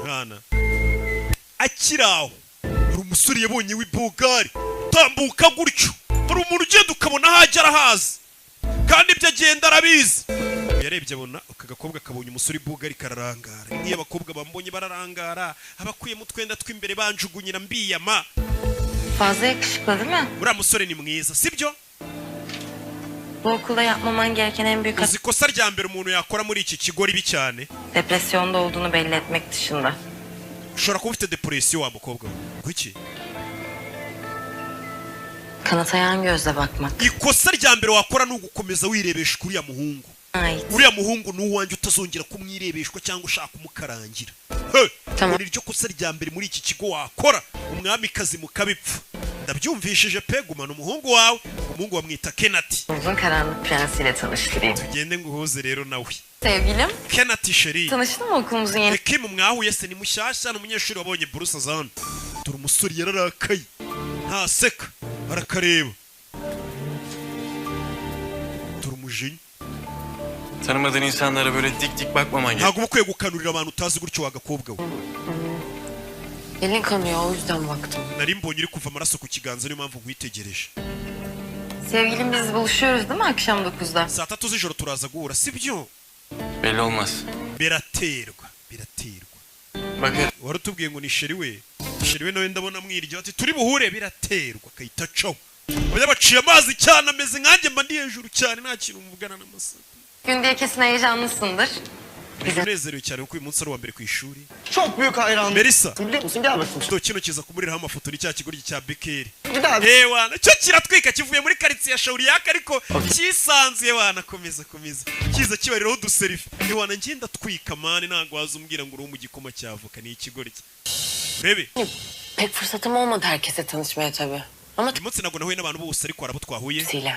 mwana akiri aho, hari umusore yabonye w'ibogari tambuka gutyo, hari umuntu ugenda ukabona aho ajya arahazi kandi ibyo agenda arabizi. Yarebye abona aka gakobwa kabonye umusore ibogari kararangara. Nk'iyo abakobwa bambonye bararangara, abakuyemo utwenda tw'imbere banjugunyira mbiyama. Fazla yakışıklı değil mi? Uriya musore ni mwiza, sibyo? Bu okulda yapmaman gereken en büyük hata Uzi ikosa rya mbere umuntu yakora muri iki kigo ribi cyane? depresyonda olduğunu belli etmek dışında. Ushobora kuba ufite depression, wa mukobwa we. Kuki? Kanata yan gözle bakmak. Ikosa rya mbere wakora ni ugukomeza wirebesha uriya muhungu. Ait. Uriya muhungu ni uwanjye, utazongera kumwirebeshwa cyangwa ushaka kumukarangira. Hey! Tamam. Ngo niryo kosa rya mbere muri iki kigo wakora, umwamikazi mukabipfa. Ndabyumvishije pe, gumana umuhungu wawe. Umuhungu bamwita Kenati. Uzun karanlık prensiyle tanıştırayım. Tugende nguhuze rero nawe. Sevgilim, Kenati chéri. tanıştın mı okulumuzun yeni Ekimu mwahuye se? Ni mushyashya, ni umunyeshuri wabonye buruse zana. Dore umusore yararakaye, ntaseka, arakareba. Dore umujinya. Tanımadığın insanlara böyle dik dik bakmaman gerek. Ntabwo uba ukwiye gukanurira abantu utazi gutyo, wa gakobwa we. Elin kanıyor, o yüzden baktım. Nari mbonye uri kuva amaraso ku kiganza, niyo mpamvu nkwitegereje. Sevgilim, biz buluşuyoruz değil mi akşam 9'da? Saa 3 z'ijoro turaza guhura, sibyo? Belli olmaz. Biraterwa, biraterwa. Bakarız. Wari utubwiye ngo ni chéri we. Chéri we nawe ndabona mwirya ati turi buhure, biraterwa, akahita acaho. Oya, baciye amazi cyane, ameze nkanjye, mba ndi hejuru cyane, nta kintu mvugana n'amasaku. Gün diye kesin heyecanlısındır. Unezerewe cyane kuko uyu munsi ari uwa mbere ku ishuri. Çok büyük hayranım. Melisa. Biliyor musun? Gel bakayım. To kino kiza kumuriraho amafoto ni cya kigoryi cya Bekeri. Bir daha. Ewa, cyo kiratwika, kivuye muri karitsiye ya Shauriyaka ariko cyisanzuye wana. Komeza, komeza, kiza kibariraho uduselfie. Ewana, ngenda twika man, ntabwo waza umbwira ngo uri mu gikoma cy'avoka, ni ikigoryi, urebe. Pek fırsatım olmadı herkese tanışmaya tabii. Ama Uyu munsi ntabwo nahuye n'abantu bose, ariko hari abo twahuye. hepsiyle.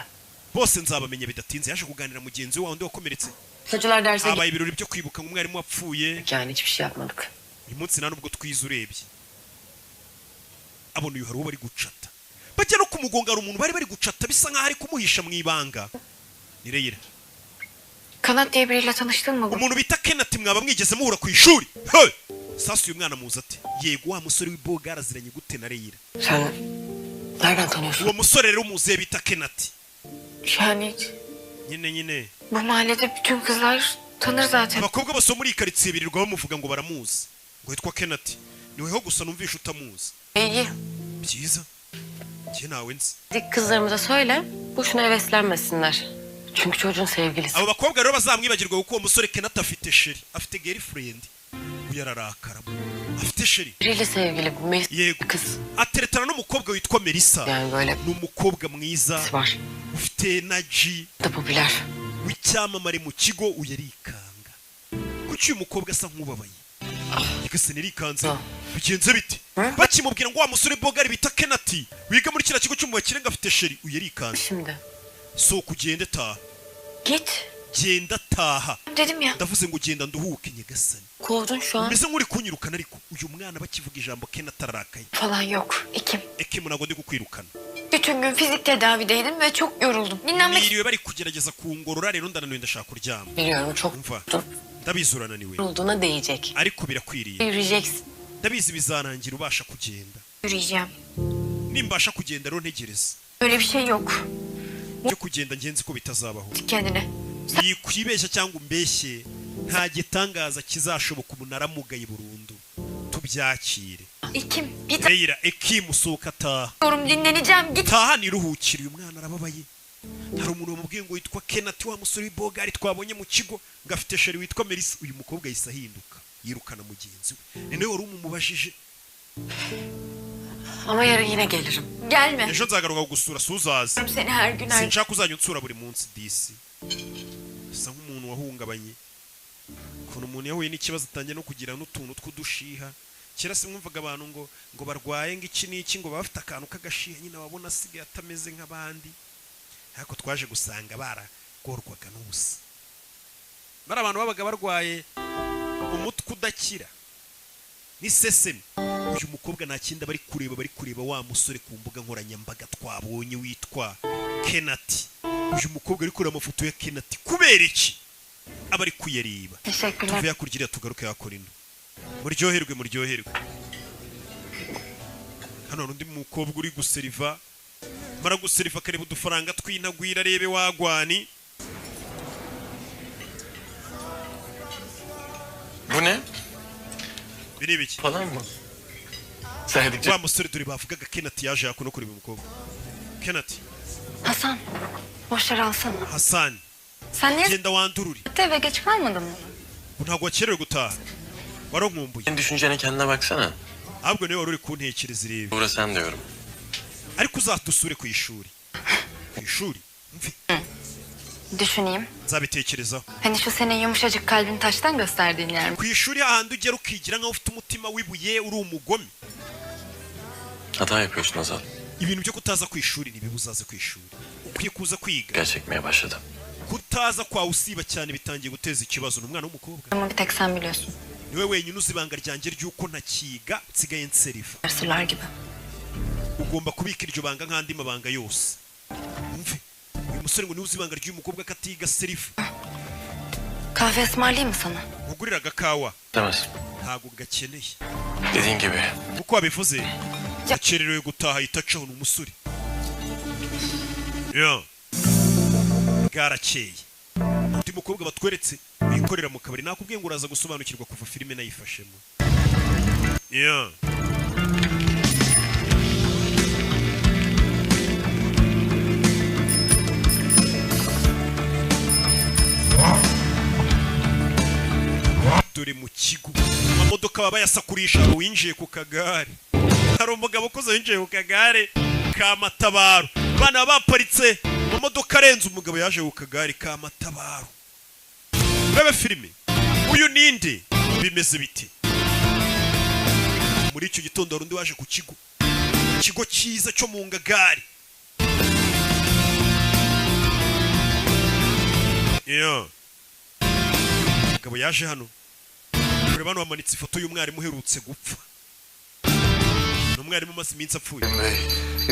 Bose nzabamenya bidatinze. Yaje kuganira mugenzi we wa wundi wakomeretse. Çocuklar derse Habaye ibirori byo kwibuka ngo umwarimu wapfuye. Yani hiçbir şey yapmadık. Uyu munsi nta nubwo twize. Urebye abona uyu hari uwo bari gucata, bajya no kumugonga. Hari umuntu bari bari gucata, bisa nkaho ari kumuhisha mu ibanga. Ni Reyira. Kanat diye biriyle tanıştın mı? Umuntu bita Kenati mwaba mwigeze muhura ku ishuri? Hey! Sasa uyu mwana muzi ate? Yego, wa musore w'iboga araziranye gute na Reyira? Sen nereden tanıyorsun? Uwo musore rero umuziye bita Kenati? Yani hiç. Nyine nyine. Bu mahallede bütün kızlar tanır zaten. Abakobwa bose bo muri iyi karitsiye birirwa bamuvuga ngo baramuzi, ngo yitwa Kenati. Niweho gusa numvisha utamuzi. İyi. Byiza, njye nawe nzi. Kızlarımıza söyle. Boşuna heveslenmesinler. Çünkü çocuğun sevgilisi. Abo bakobwa rero bazamwibagirwa kuko uwo musore Kenati afite chéri, afite girlfriend. Uyu ararakara, afite chéri. Biriyle sevgili. Melis Yego. kız. Ateretana n'umukobwa witwa Melissa. Yani böyle Ni umukobwa mwiza var. ufite energy, Da popüler. w'icyamamare mu kigo. Uyu arikanga, kuki uyu mukobwa asa nk'ubabaye? Igase nirikanze, bigenze bite? Bakimubwira ngo wa musore bogari bita Kenati wiga muri kiriya kigo cyo mu bakire ngo afite chéri, uyu arikanze. Şimdi. Sohoka ugende, taha. Git. Genda, taha. Dedim ya. Ndavuze ngo genda nduhuke, nyagasani. Kovdun şu an. Umeze nk'uri kunyirukana, ariko uyu mwana bakivuga ijambo Kenati ararakaye. Falan yok. Ekim. Ekimu, ntabwo ndi kukwirukana. Bütün gün fizik tedavideydim ve çok yoruldum. Dinlenmek Niriwe bari kugerageza kungorora, rero ndananiwe, ndashaka kuryama. Biliyorum çok Umva, ndabizi urananiwe, yorulduğuna değecek. ariko birakwiriye. Yürüyeceksin. Ndabizi bizarangira ubasha kugenda. yürüyeceğim. Nimbasha kugenda rero ntegereze. Öyle bir şey yok. Byo kugenda ngenzi ko bitazabaho. Kendine. Yikwibeshya cyangwa umbeshye, nta gitangaza kizashoboka. Umuntu aramugaye burundu, tubyakire. Ekim. Git Reyira, Ekimu, sohoka, taha. diyorum, dinleneceğim. Git. Taha niruhukire. Uyu mwana arababaye. Hari umuntu wamubwiye ngo witwa Kenati, wa musore w'ibogari twabonye mu kigo, ngo afite chéri witwa Melissa. Uyu mukobwa yahise ahinduka, yirukana mugenzi we, ni nawe wari umumubajije. Ama yarın yine gelirim. Gelme. Ejo nzagaruka kugusura, suzaze. Seni her gün her Sinshaka uzajya unsura buri munsi disi. Asa nk'umuntu wahungabanye, ukuntu umuntu yahuye n'ikibazo atangiye no kugira n'utuntu tw'udushiha. Kera simwumvaga abantu ngo barwaye ngo iki n'iki, ngo baba bafite akantu k'agashiha nyine, wabona asigaye atameze nk'abandi, ariko twaje gusanga baragorwaga n'ubusa. Bari abantu babaga barwaye umutwe udakira n'isesemi. Uyu mukobwa nta kindi bari kureba, bari kureba wa musore ku mbuga nkoranyambaga twabonye witwa Kenati. Uyu mukobwa ari kureba amafoto ya Kenati, kubera iki aba ari kuyareba? Teşekkürler. Tuve hakurya tugaruke hakurino. Muryoherwe, muryoherwe. Hano hari undi mukobwa uri guseriva, mara guseriva akareba udufaranga twinagwira, arebe wagwani. Bu ne? Ibi ni ibiki? Falan mı? Saydıkça Wa musore dore bavugaga Kenati yaje hakuno kureba umukobwa Kenati. Hasan. Boşver alsana. Hasani. Sen niye Genda wandurure. eve geç kalmadın mı? Ubu ntabwo wakerewe gutaha? Warankumbuye. Senin düşüncene kendine baksana. Ahubwo niwe wari uri kuntekereza, irebe. Uğra sen diyorum. Ariko uzadusure ku ishuri, ku ishuri, mve. Düşüneyim. Nzabitekerezaho. Hani şu senin yumuşacık kalbini taştan gösterdiğin yer mi? Ku ishuri hahandi ugera ukigira nkaho ufite umutima w'ibuye, uri umugome. Hata yapıyorsun Azal. Ibintu byo kutaza ku ishuri ntibiba. Uzaze ku ishuri, ukwiye kuza kwiga. Gel çekmeye başladım. Kutaza kwawe usiba cyane bitangiye guteza ikibazo. Ni umwana w'umukobwa. Ama bir tek sen biliyorsun. Niwe wenyine uzi ibanga ryanjye ry'uko ntakiga, nsigaye nseriva. Sırlar gibi. Ugomba kubika iryo banga nk'andi mabanga yose. Umve, uyu musore ngo niwe uzi ibanga ry'uyu mukobwa ko atiga, seriva. Kahve ısmarlayayım mı sana? Ugurira agakawa? Demez. Ntabwo gakeneye. Dediğin gibi. Uko wabivuze, yakererewe gutaha, ahita acaho. Ni umusore ya bwarakeye. Undi mukobwa batweretse wikorera mu kabari, nakubwiye ngo uraza gusobanukirwa kuva filime nayifashemo ya. Dore mu kigo amamodoka baba bayasakurisha. Hari uwinjiye ku kagare, hari umugabo ukuze winjiye ku kagare ka matabaro. Abana baba baparitse amamodoka arenze, umugabo yaje ku kagare ka matabaro. Urebe filime, uyu ninde? Bimeze bite? Muri icyo gitondo hari undi waje ku kigo, ikigo cyiza cyo mu ngagari. Yeah. Umugabo yaje hano kureba. Hano hamanitse ifoto y'umwarimu uherutse gupfa. Ni umwarimu umaze iminsi apfuye.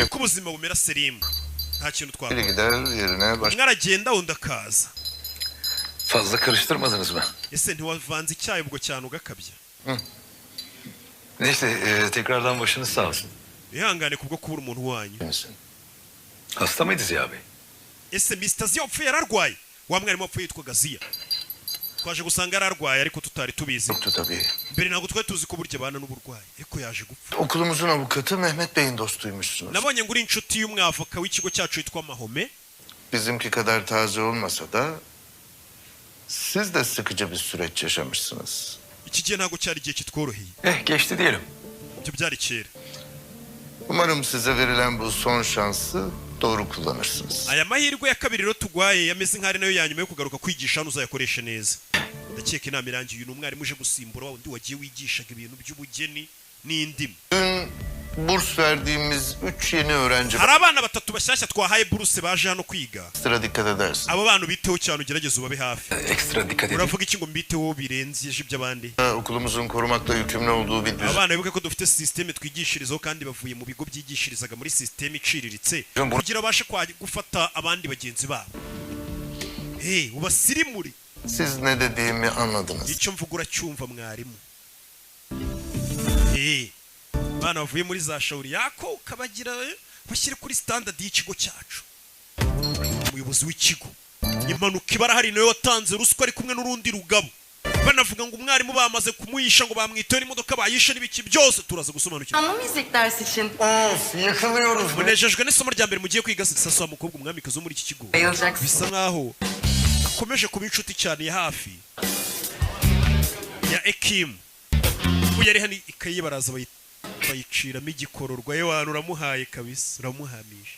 Uko ubuzima bumera, Serimu, nta kintu twakora. Biri gider yerine baş... Umwe aragenda, undi akaza. Fazla karıştırmadınız mı? Ese ntiwavanze icyayi ubwo cyane ugakabya? Neyse tekrardan başınız sağ olsun. Ihangane kubwo kubura umuntu wanyu. Hasta mıydı Ziya Bey? Ese Mr. Ziya wapfuye yararwaye? Wa mwarimu wapfuye yitwaga Ziya, twaje gusanga yararwaye ariko tutari tubizi. Yoktu tabii. Mbere ntabwo twari tuzi ko burya abana n'uburwayi, ariko yaje gupfa. Okulumuzun avukatı Mehmet Bey'in dostuymuşsunuz. Nabonye ngo uri inshuti y'umwavoka w'ikigo cyacu witwa Mahome. Bizimki kadar taze olmasa da siz de sıkıcı bir süreç yaşamışsınız. Iki gihe ntabwo cyari igihe kitworoheye. Eh geçti diyelim. Ibyo byari kera. Umarım size verilen bu son şansı doğru kullanırsınız. Aya mahirwe ya kabiri rero tugwaye yameze nk'ari nayo ya nyuma yo kugaruka kwigisha hano, uzayakoreshe neza. Ndakeka inama irangiye. Uyu ni umwarimu uje gusimbura wa wundi wagiye wigishaga ibintu by'ubugeni n'indimi. Dün burs verdiğimiz üç yeni öğrenci Hari abana batatu bashyashya twahaye buruse baje hano kwiga. Ekstra dikkat edersin. Abo bana ubiteho cyane, ugerageze ubabe hafi. Ekstra dikkat edin. Uravuga iki ngo mbiteho birenze iby'abandi? Okulumuzun korumakla yükümlü olduğu bir düzen Abana bibuke ko dufite sisiteme twigishirizaho, kandi bavuye mu bigo byigishirizaga muri sisiteme iciriritse, kugira babashe gufata abandi bagenzi babo. Hey, ubasirimure. Siz ne dediğimi anladınız. Icyo mvuga uracyumva, mwarimu? Hey, abana bavuye muri za shawuri yako ukabagira bashyire kuri standard y'ikigo cyacu. Umuyobozi w'ikigo, impanuka ibara hari, nawe watanze ruswa ari kumwe n'urundi rugabo. Banavuga ngo umwarimu bamaze kumuhisha, ngo bamwiteho n'imodoka bayishe n'ibiki byose, turaza gusobanukirwa. Ama müzik ders için. Of yıkılıyoruz. Munejejwe n'isomo rya mbere mugiye kwiga? Sasa wa mukobwa, umwamikazi wo muri iki kigo, Bayılacaksın. bisa nkaho akomeje kuba inshuti cyane ya hafi ya Ekimu. Ubu yari hano, ikayi ye baraza bayiciramo igikororwa. Ye wantu uramuhaye kabisa, uramuhamije.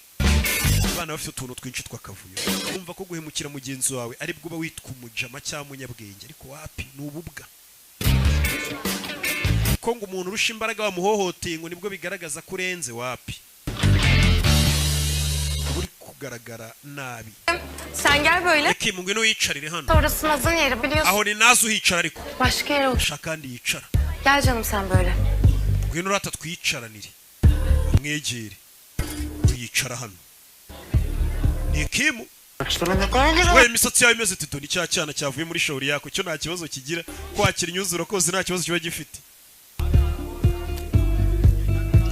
Abana bafite utuntu twinshi tw'akavuyo, kumva ko guhemukira mugenzi wawe aribwo uba witwa umujama cyangwa umunyabwenge, ariko wapi, ni ububwa. Ko ngo umuntu urusha imbaraga wamuhohoteye ngo nibwo bigaragaza ko urenze, wapi, uba uri kugaragara nabi. Sen gel böyle. Ekimu, ngwino wiyicarire hano. Orası Naz'ın yeri biliyorsun. Aho ni nazo uhicara ariko. Başka yere otur. Shaka kandi yicara. Gel canım sen böyle. Ngwino urata twiyicaranire, mwegere, tuyicara hano. Ni Ekimu we. Imisatsi yawe imeze tito ni cya cyana cyavuye muri shawuri yako cyo, nta kibazo kigira. Kwakira inyuzuro kose nta kibazo kiba gifite,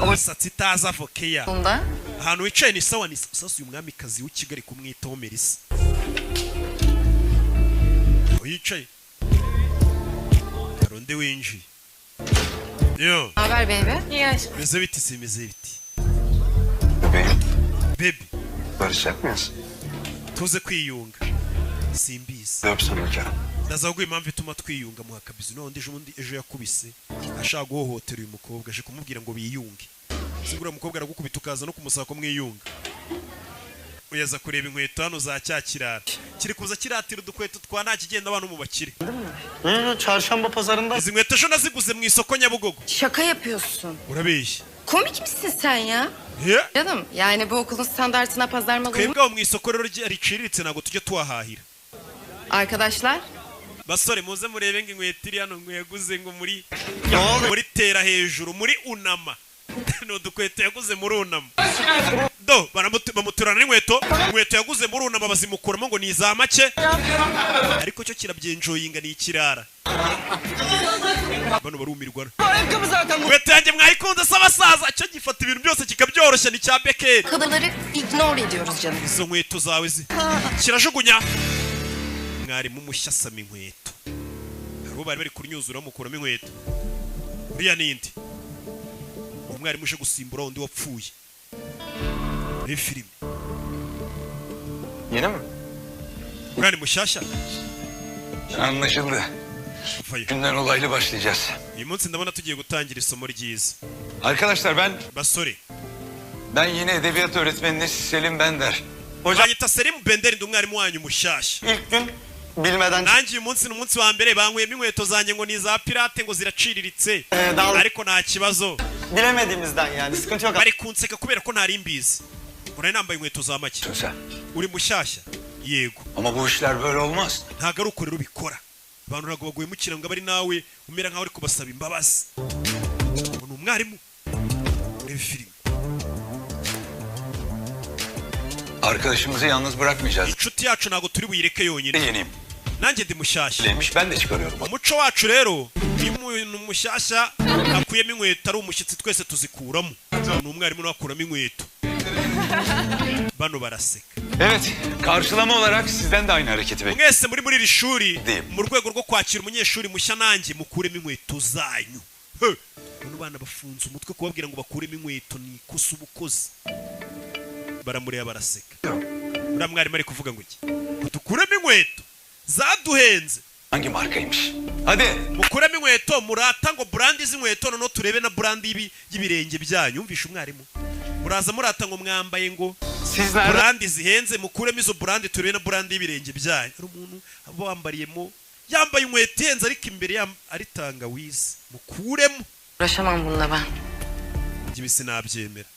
imisatsi itaza avokeya. Bunda. Ahantu wicaye ni sawa. Ni sasa uyu mwamikazi w'i Kigali kumwitaho Melissa. Aho yicaye hari undi winjiye yo. Haber baby? İyi aşkım. Bimeze biti si bimeze biti? Bebeğim. Baby. Barışacak mıyız? Tuze kwiyunga? Simbizi. Öpsene bir kere. Ndaza kuguha impamvu ituma twiyunga. Muha akabizu. None ejo bundi ejo yakubise ashaka guhohotera uyu mukobwa, aje kumubwira ngo biyunge. Se uriya mukobwa aragukubita ukaza no kumusaba ko mwiyunga? Uyaza kureba inkweto hano za cya kirara kiri kuza kiratira udukweto twa nta kigenda, abantu mu bakire. Hı, çarşamba pazarında. Izi nkweto ejo naziguze mu isoko Nyabugogo. Şaka yapıyorsun. Urabeshya. Komik misin sen ya? Ye? Canım yani bu okulun standartına pazar malı Twebwe aho mu isoko rero riciriritse ntabwo tujya tuhahahira. Arkadaşlar Basore, muze murebe ngo inkweto iri hano ngo yaguze ngo muri tera hejuru muri Unama, ni udukweto yaguze muri Unama. Do bamuturana n'inkweto, inkweto yaguze muri Unama bazimukuramo ngo ni iza make, ariko cyo kirabyenjoyinga, ni ikirara. Bano barumirwa. Ayakkabı zaten bu. Inkweto yanjye mwayikunze se abasaza? Cyo gifata ibintu byose kikabyoroshya, ni cya bekeri. Kadınları ignore ediyoruz canım. Izo nkweto zawe zi kirajugunya. Mwarimu mushya asama inkweto. Hari uwo bari bari kunyuzura bamukuramo inkweto. Uriya nindi umwarimu uje gusimbura undi wapfuye muri filime. Yeni mi? Uriya ni mushyashya. Anlaşıldı. Vayo. Günden olaylı başlayacağız. Uyu munsi ndabona tugiye gutangira isomo ryiza. Arkadaşlar, ben Basore, ben yeni edebiyat öğretmeniniz Selim Bender. Banyita Selim Benderi, ndi umwarimu wanyu mushyashya. İlk gün bilmeden Nanjye uyu munsi ni umunsi wa mbere, bankuyemo inkweto zanjye ngo ni iza pirate, ngo ziraciriritse, ariko nta kibazo. Bilemediğimizden yani sıkıntı yok. Bari kunseka kubera ko ntari mbizi, ngo nambaye inkweto za make. Sen. Uri mushyashya, yego. Ama bu işler böyle olmaz. Ntabwo ari uko rero ubikora. Abantu ntabwo baguhemukira ngo abe ari nawe umera nkaho uri kubasaba imbabazi. Ngo ni umwarimu. Urebe filime. Arkadaşımızı yalnız bırakmayacağız. Inshuti yacu ntabwo turi buyireke yonyine. Yeniyim. Nanjye ndi mushyashya. Demiş, ben de çıkarıyorum. Umuco wacu rero, iyo umuntu mushyashya akuyemo inkweto, ari umushyitsi, twese tuzikuramo. Ni umwarimu nawe akuramo inkweto, bano baraseka. Evet, karşılama olarak sizden de aynı hareketi bekliyorum. Mwese muri iri shuri, Diyeyim. mu rwego rwo kwakira umunyeshuri mushya, nanjye mukuremo inkweto zanyu. He! Bano bana bafunze umutwe, kubabwira ngo bakuremo inkweto ni ikosa ubukozi. Baramureba baraseka. Uriya mwarimu ari kuvuga ngo iki? Ngo dukuremo inkweto zaduhenze. Hangi markaymış? Hadi. Mukuremo inkweto, murata ngo brand z'inkweto, noneho turebe na brand y'ibirenge byanyu. Yumvishe umwarimu, muraza murata ngo mwambaye ngo Siz nereden brand zihenze, mukuremo izo brand turebe na brand y'ibirenge byanyu. Hari umuntu aba wambariyemo, yambaye inkweto ihenze, ariko imbere ari tangawizi. Mukuremo. Uğraşamam bununla ben. Ibi sinabyemera.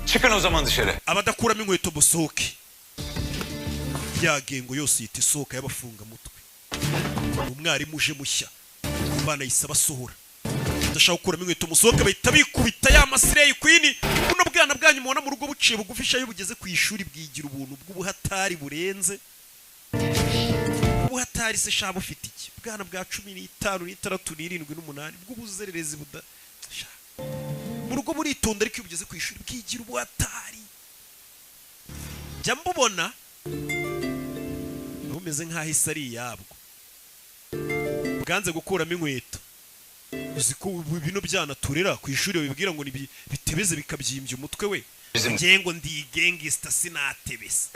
Çıkın o zaman dışarı. Abadakuramo inkweto musohoke. Ya gengo yose yita isohoka y'abafungamutwe. Umwarimu uje mushya, abana yise abasohora. Udashaka gukuramo inkweto musohoke. Bahita bikubita ya masireyi kwini. Buno bwana bwanyu mubona mu rugo buciye bugufi, iyo bugeze ku ishuri bwigira ubuntu bw'ubuhatari burenze. Ubuhatari se sha bufite iki? Bwana bwa 15, n'6, n'7, n'8, bw'ubuzererezi buda sha. Mu rugo buritonda, ariko iyo bugeze ku ishuri bwigira ubuhatari. Njya mbubona bumeze nk'aho isi ari iyabwo, bwanze gukuramo inkweto. Uzi ko ubu bino byana turera ku ishuri babibwira ngo bitebeze bikabyimbya umutwe we? Bizim- Ngiye ngo ndi gangsta, sinatebesa.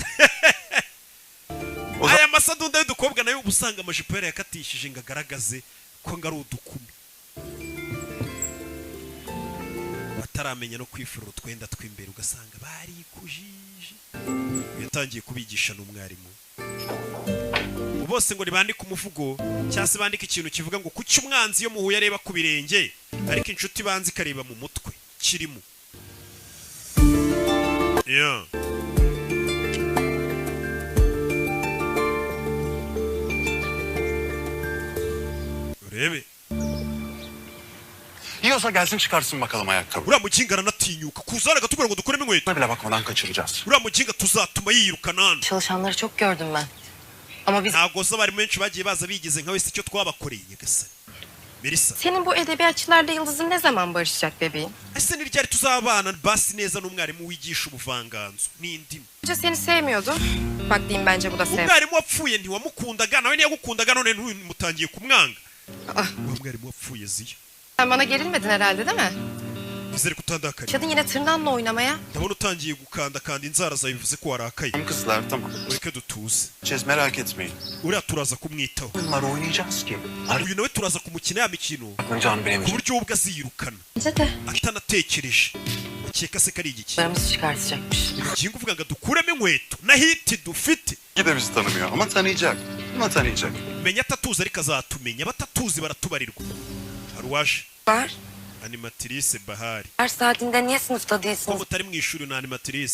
Aya masadunda y'udukobwa nayo uba usanga amajipo yarayakatishije ngo agaragaze ko ngo ari udukumi, bataramenya no kwifura utwenda tw'imbere, ugasanga barikujije. Yatangiye kubigisha n'umwarimu bose ngo nibandike umuvugo cyangwa se bandike ikintu kivuga ngo kuki umwanzi iyo muhuye areba ku birenge, ariko inshuti ibanza ikareba mu mutwe kirimo. Yeah. Urebe. Yiyorsa gelsin çıkarsın bakalım ayakkabı. Uriya muginga aranatinyuka kuzana akatubwira ngo dukuremo inkweto. Bile bakmadan kaçıracağız. Uriya muginga tuzatuma yirukana hano. Çalışanları çok gördüm ben. Ama biz Ntabwo se abarimu benshi bagiye baza bigize nka wese, icyo twabakoreye? Nyagasani Melisa. Senin bu edebiyatçılarla yıldızın ne zaman barışacak bebeğim? Ese ni ryari tuzabana basi neza n'umwarimu wigisha ubuvanganzo n'indimi? Önce seni sevmiyordu. Bak diyeyim, bence bu da sevmiyor. Umwarimu wapfuye ntiwamukundaga, nawe ntiyagukundaga, none mutangiye kumwanga. Ah. Wa mwarimu wapfuye ziya. Sen bana gerilmedin herhalde, değil mi? Nizere ko utandakariye. Başladın yine tırnağınla oynamaya. Ndabona utangiye gukandakanda inzara zawe, bivuze ko warakaye. Kızlar, tamam. Reka dutuze. Çez, merak etmeyin. Uriya turaza kumwitaho. Bunlar oynayacağız ki. Uyu nawe turaza kumukina ya mikino Oynayacağını ku bilemeyeceğim. buryo we ubwe aziyirukana Bence de. atanatekereje. Ukeka se ko ari igiki? Paramızı çıkartacakmış. Uginga uvuga ngo dukuremo inkweto na hiti dufite. Ki de bizi tanımıyor ama tanıyacak. Ama tanıyacak. Menya atatuzi ariko azatumenya, abatatuzi baratubarirwa. Hari uwaje. Var. Animatrice Bahari. Ders saatinde niye sınıfta Ko değilsiniz? mutari mu ishuri na animatrice?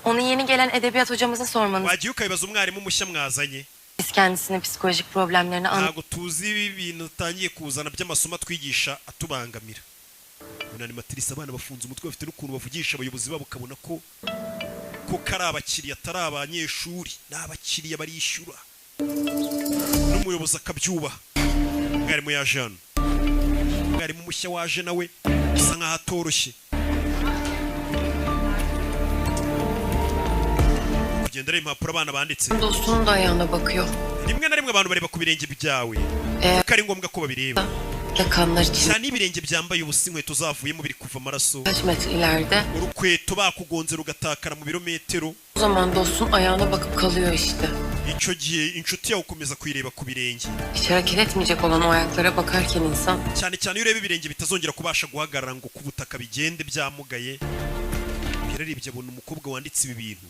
Onu yeni gelen edebiyat hocamıza sormanız. Wagiye ukabibaza umwarimu mushya mwazanye. Biz kendisinin psikolojik problemlerini Ntabwo tuzi ibi bintu utangiye kuzana by'amasomo atwigisha atubangamira. Uyu animatrice, abana bafunze umutwe, bafite n'ukuntu bavugisha abayobozi babo ukabona ko kari abakiriya, atari abanyeshuri, ni abakiriya, barishyura, n'umuyobozi akabyubaha. Umwarimu yaje hano, umwarimu mushya waje nawe asa nkaho atoroshye. Kugenda areba impapuro abana banditse. Dostunun da ayağına bakıyor. Rimwe na rimwe abantu bareba ku birenge byawe kuko ari ngombwa ko babireba. Yakanlar için Cyane ibirenge byambaye ubusa, inkweto zavuyemo, biri kuva amaraso, kaç metre ileride. urukweto bakugonze rugatakara mu birometero. O zaman dostun ayağına bakıp kalıyor işte. Icyo gihe inshuti yawe ukomeza kuyireba ku birenge. Hiç hareket etmeyecek olan o ayaklara bakarken insan Cyane cyane iyo ureba ibirenge bitazongera kubasha guhagarara ngo ku butaka bigende, byamugaye. Yararebye abona umukobwa wanditse ibi bintu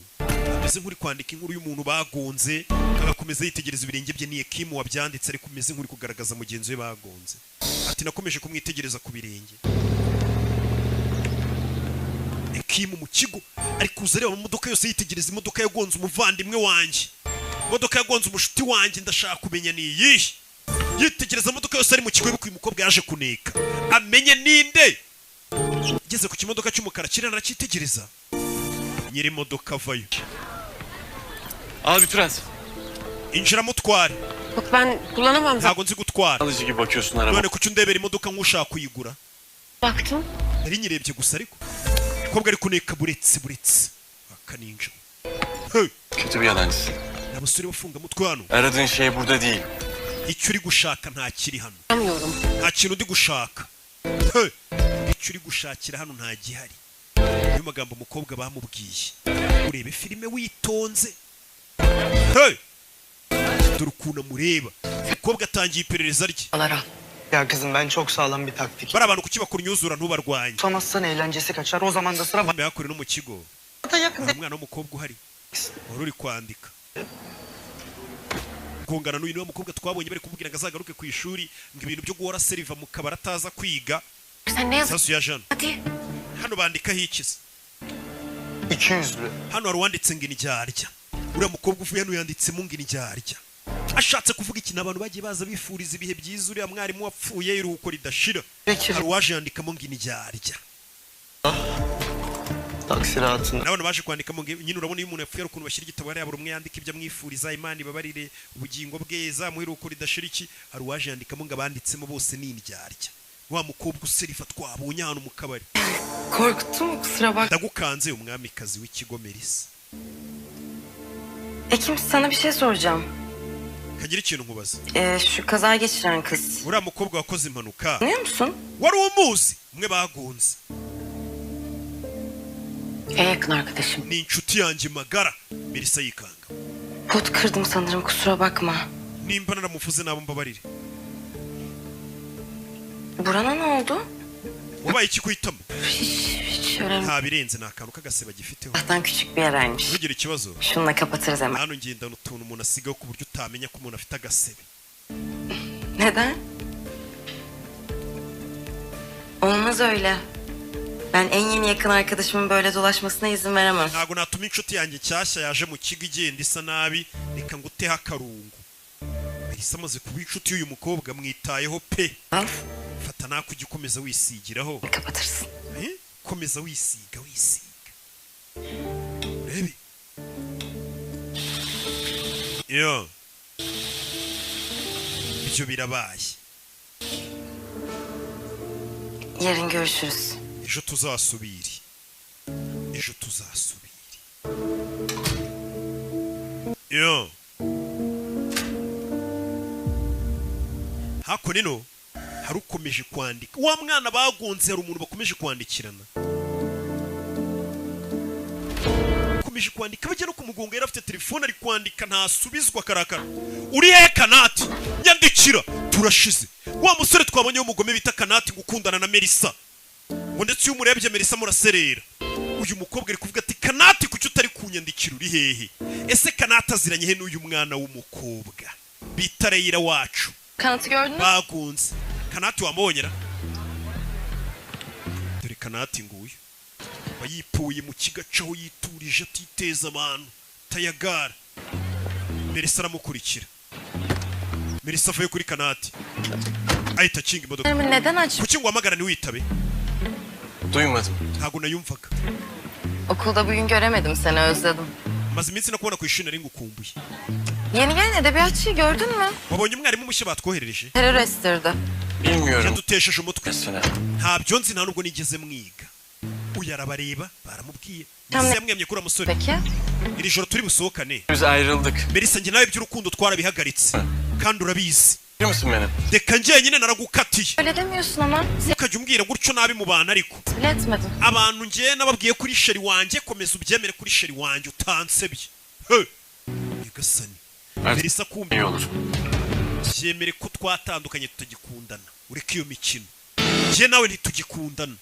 ameze nk'uri kwandika inkuru y'umuntu bagonze, agakomeza yitegereza ibirenge bye. Ni Ekimu wabyanditse, ariko umeze nk'uri kugaragaza mugenzi we bagonze, ati nakomeje kumwitegereza ku birenge. Ekimu mu kigo ari kuza areba amamodoka yose, yitegereza imodoka yagonze umuvandimwe wanjye, imodoka yagonze umushuti wanjye, ndashaka kumenya ni iyihe. Yitegereza imodoka yose ari mu kigo. Yuko uyu mukobwa yaje kuneka amenye ninde. Igeze ku kimodoka cy'umukara kirana, aracyitegereza, nyiri imodoka avayo. Al bir tur at. Injira mutware. Bak ben kullanamam zaten. Ntabwo nzi gutwara. Alıcı gibi bakıyorsun araba. None kuki undebera imodoka nk'ushaka kuyigura? Baktım. Nari nyirebye gusa, ariko umukobwa ari kuneka. Buretse, buretse, akaninja. Hey! Kötü bir yalancısın. Ni abasore bafunga mutwe hano. Aradığın şey burada değil. Icyo uri gushaka ntakiri hano. Anlamıyorum. Nta kintu ndi gushaka. Hey! Icyo uri gushakira hano nta gihari. Niyo magambo umukobwa bamubwiye. Urebe filime witonze. Hey! Dore ukuntu amureba, umukobwa atangiye iperereza rye. Ya kızım, ben çok sağlam bir taktik. Bari abantu kuki bakunyuzura, ntubarwanye. Tutamazsan eğlencesi kaçar, o zaman da sıra Mbe hakuri no mu kigo bana yakın. Hari umwana w'umukobwa uhari wari uri kwandika, gongana n'uyu niwe mukobwa twabonye bari kumubwira ngo azagaruke ku ishuri, ngo ibintu byo guhora seriva mu kabari ataza kwiga. Sen ne Sasu ya jana. Hadi. Hano bandikaho ikiza? İki yüzlü. Hano hari uwanditse ngo indyarya. Uriya mukobwa uvuye hano yanditsemo ngo indyarya, ashatse kuvuga ikintu abantu bagiye baza bifuriza ibihe byiza uriya mwarimu wapfuye, iruhuko ridashira. Hari uwaje yandikamo ngo indyarya. Taksi rahatında. N'abantu baje kwandikamo ngo nyine urabona iyo umuntu yapfuye hari ukuntu bashyira igitabo hariya, buri umwe yandika ibyo amwifuriza, Imana ibabarire ubugingo bwe, izamuhe iruhuko ridashira iki. Hari uwaje yandikamo ngo abanditsemo bose ni indyarya. Wa mukobwa userifa twabonye ahantu mu kabari. Korkuttum mu, kusura bak. Ndagukanze, umwamikazi w'ikigo Melisa? Ekim, sana bir şey soracağım. Kagira ikintu nkubaza. Şu kaza geçiren kız. Uriya mukobwa wakoze impanuka, Tanıyor musun? wari umuzi, umwe bagonze? En yakın arkadaşım. Ni inshuti yanjye magara. Melisa yikanga. Pot kırdım sanırım, kusura bakma. Nimba naramuvuze nabo mbabarire. Burana ne oldu? Wabaye iki kuhitamo? Hiç önemli. Nta birenze, ni akantu k'agaseba gifiteho. Allah'tan küçük bir yaraymış. Ntugire ikibazo. Şununla kapatırız hemen. Hano ngendana utuntu umuntu asigaho ku buryo utamenya ko umuntu afite agasebe. Neden? Olmaz öyle. Ben en yeni yakın arkadaşımın böyle dolaşmasına izin veremem. Ntabwo natuma inshuti yanjye nshyashya yaje mu kigo igenda isa nabi. Reka nguteho akarungu. Melisa amaze kuba inshuti y'uyu mukobwa, mwitayeho pe. Fata nako ujya ukomeza wisigiraho. Kapatırsın. Eh? Komeza wisiga, wisiga, urebe yo ibyo birabaye. Yarın görüşürüz. Ejo tuzasubire, ejo tuzasubire yo. Hakuno ino Hari ukomeje kwandika wa mwana bagonze, hari umuntu bakomeje kwandikirana, akomeje kwandika bajya no kumugonga. Yari afite telefone ari kwandika, ntasubizwa, karakara. Uri he Kanati? Nyandikira, turashize. Wa musore twabonye w'umugome bita Kanati ngo ukundana na Melissa, ngo ndetse iyo umurebye Melissa muraserera. Uyu mukobwa ari kuvuga ati: "Kanati, kuki utari kunyandikira? Uri hehe?" Ese Kanati aziranye he n'uyu mwana w'umukobwa bita Reyira wacu? Kanat'ı gördün mü? Bagunze Kanati, wamubonyera? Dore Kanati nguyu, aba yipuye mu kigaca aho yiturije, atiteza abantu, tayagara. Melissa aramukurikira. Melissa avuye kuri Kanati ahita akinga imodoka. Neden aç? Kuki ngo uhamagara ntiwitabe? Duymadım. Ntabwo nayumvaga. Okulda bugün göremedim seni, özledim. Maze iminsi nakubona ku ishuri, nari ngukumbuye. Yeni gelen edebiyatçıyı gördün mü? Wabonye umwarimu mushya batwoherereje? Terör estirdi. Bilmiyorum. Yadutesheje umutwe. Mesela. Ntabyo nzi, nta nubwo nigeze mwiga. Uyu arabareba, baramubwiye. Tamam. Melissa yamwemye kuri musore. Peki. Iri joro turi busohokane? Biz ayrıldık. Melissa, njye nawe iby'urukundo twarabihagaritse kandi urabizi. Biliyor musun beni? Reka, njyenyine naragukatiye. Öyle demiyorsun ama. Ukajya umbwira gutyo nabi mu bantu ariko. Bile etmedim. Abantu njye nababwiye kuri chéri wanjye, komeza ubyemere kuri chéri wanjye, utansebye. He nyagasani! Melissa kumbi İyi olur. Byemere ko twatandukanye, tutagikundana, ureke iyo mikino. Njye nawe ntitugikundana,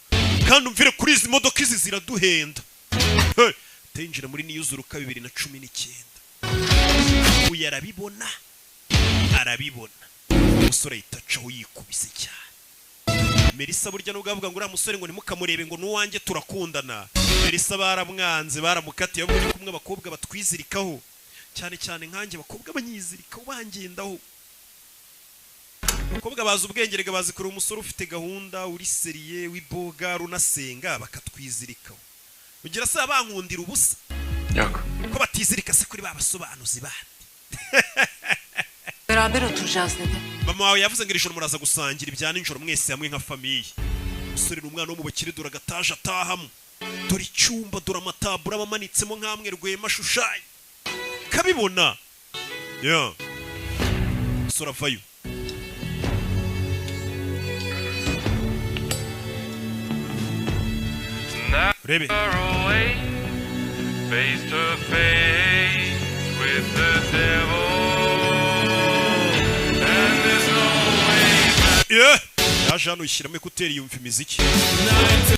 kandi umvire kuri izi modoka, izi ziraduhenda. He, tinjira muri niyuzuruka 2019. Uyu arabibona, arabibona. Umusore ahita acaho yikubise cyane. Melissa burya nubwo avuga ngo uriya musore ngo ntimukamurebe, ngo n'uwanjye turakundana, Melissa baramwanze, baramukatiye. Ahubwo ni kumwe abakobwa batwizirikaho cyane cyane, nkanjye abakobwa banyizirikaho, bangendaho. Abakobwa bazi ubwenge rega, bazi kureba umusore ufite gahunda, uri sérieux, w'iboga, unasenga, bakatwizirikaho. Ugira se bankundira ubusa? Yok. Ko batizirika se kuri ba basobanuzi bandi? Beraber oturacağız dedi. Mama wawe yavuze ngo iri joro muraza gusangira ibya nijoro mwese hamwe nka famille. Umusore ni umwana wo mu bakire. Dore agataje atahamo, dore icyumba, dore amataburo aba amanitsemo nk'amwe Rwema ashushanya kabibona ya umusore avayo. Urebe. Face to face with the devil. And there's no way back. Yeah. Yaje hano yishyiramo écouteurs, yumva imiziki.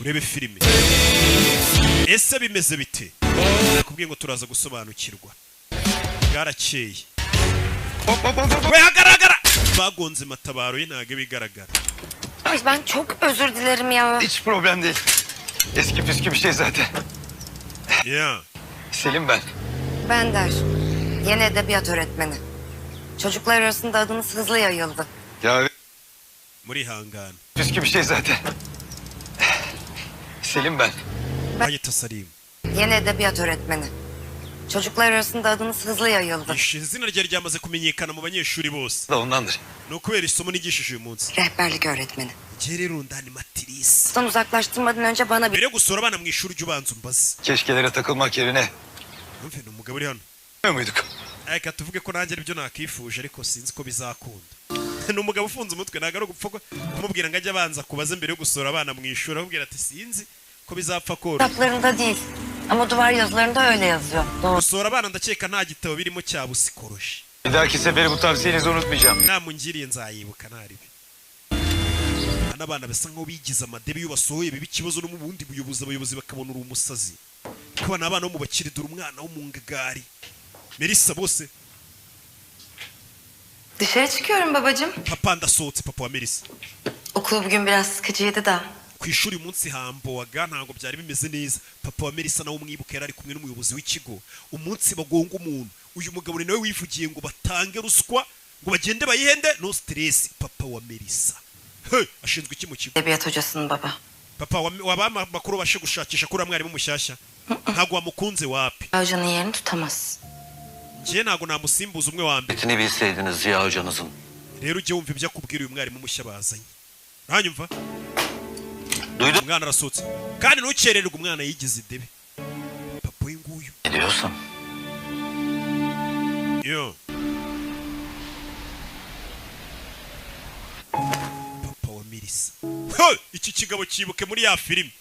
Urebe filime, ese bimeze bite? Nakubwiye ngo turaza gusobanukirwa. Bwarakeye. We, hagaragara, bagonze matabaro ye, ntabwo bigaragara. Ay ben çok özür dilerim ya. Hiç problem değil. Eski püskü bir şey zaten. Yeah. Selim ben. Ben der. Yeni edebiyat öğretmeni. Çocuklar arasında adınız hızlı yayıldı. Ya Murihangana. püskü bir şey zaten. Selim ben. Banyita Salimu. Yeni edebiyat öğretmeni. Çocuklar arasında adınız hızlı yayıldı. Izina rye ryamaze kumenyekana mu banyeshuri bose. Da ondandır. Ni ukubera isomo nigishije uyu munsi. Rehberlik öğretmeni. Njye rero ndi animatrice. Sınıftan uzaklaştırmadan önce bana bir Mbere yo gusura abana mu ishuri, ujye ubanza umbaze. Keşkelere takılmak yerine Numve, ni umugabo uri hano. Muyduk? Reka tuvuge ko nanjye aribyo nakifuje, ariko sinzi ko bizakunda. Ni umugabo ufunze umutwe, ntabwo ari ugupfa kumubwira ngo ajye abanza kubaze mbere yo gusura abana mu ishuri. Aramubwira ati: "Sinzi ko bizapfa koroha." Kitaplarında değil. Ama duvar yazılarında öyle yazıyor. Doğru. Gusura abana ndakeka nta gitabo birimo cya psychologie. Bir dahaki sefere bu tavsiyenizi unutmayacağım. Namungiriye nzayibuka ntaribi. Hano abana basa nkaho bigize amadebe. Iyo basohoye biba ikibazo no mu bundi buyobozi, abayobozi bakabona uri umusazi. Kuba ni abana bo mu bakire. Dore umwana wo mu ngagari, Melissa bose. Dışarı çıkıyorum babacığım. Papa, ndasohotse, papa wa Melissa. Okul bugün biraz sıkıcıydı da. Ku ishuri uyu munsi hambowaga, ntabwo byari bimeze neza. Papa wa Melissa nawe umwibuka, yari ari kumwe n'umuyobozi w'ikigo umunsi bagonga umuntu. Uyu mugabo ni nawe wivugiye ngo batange ruswa, ngo bagende bayihende, no stress. Papa wa Melissa, he, ashinzwe iki mu kigo? Edebiyat hocasının baba. Papa waba amakuru ubashe gushakisha kuri uriya mwarimu mushyashya? Ntabwo wamukunze, wapi. Hocanın yerini tutamaz. Njye ntabwo namusimbuza umwe wa mbere. Niyetini bilseydiniz Ziya hocanızın. Rero ujye wumva ibyo akubwira uyu mwarimu mushya bazanye. Uranyumva? Umwana arasohotse, kandi ntukererwe. Umwana yigize idebe, papa we nguyu. Ne diyorsun? Yo, papa wa Kabisa. Ho! Iki kigabo cyibuke muri ya filime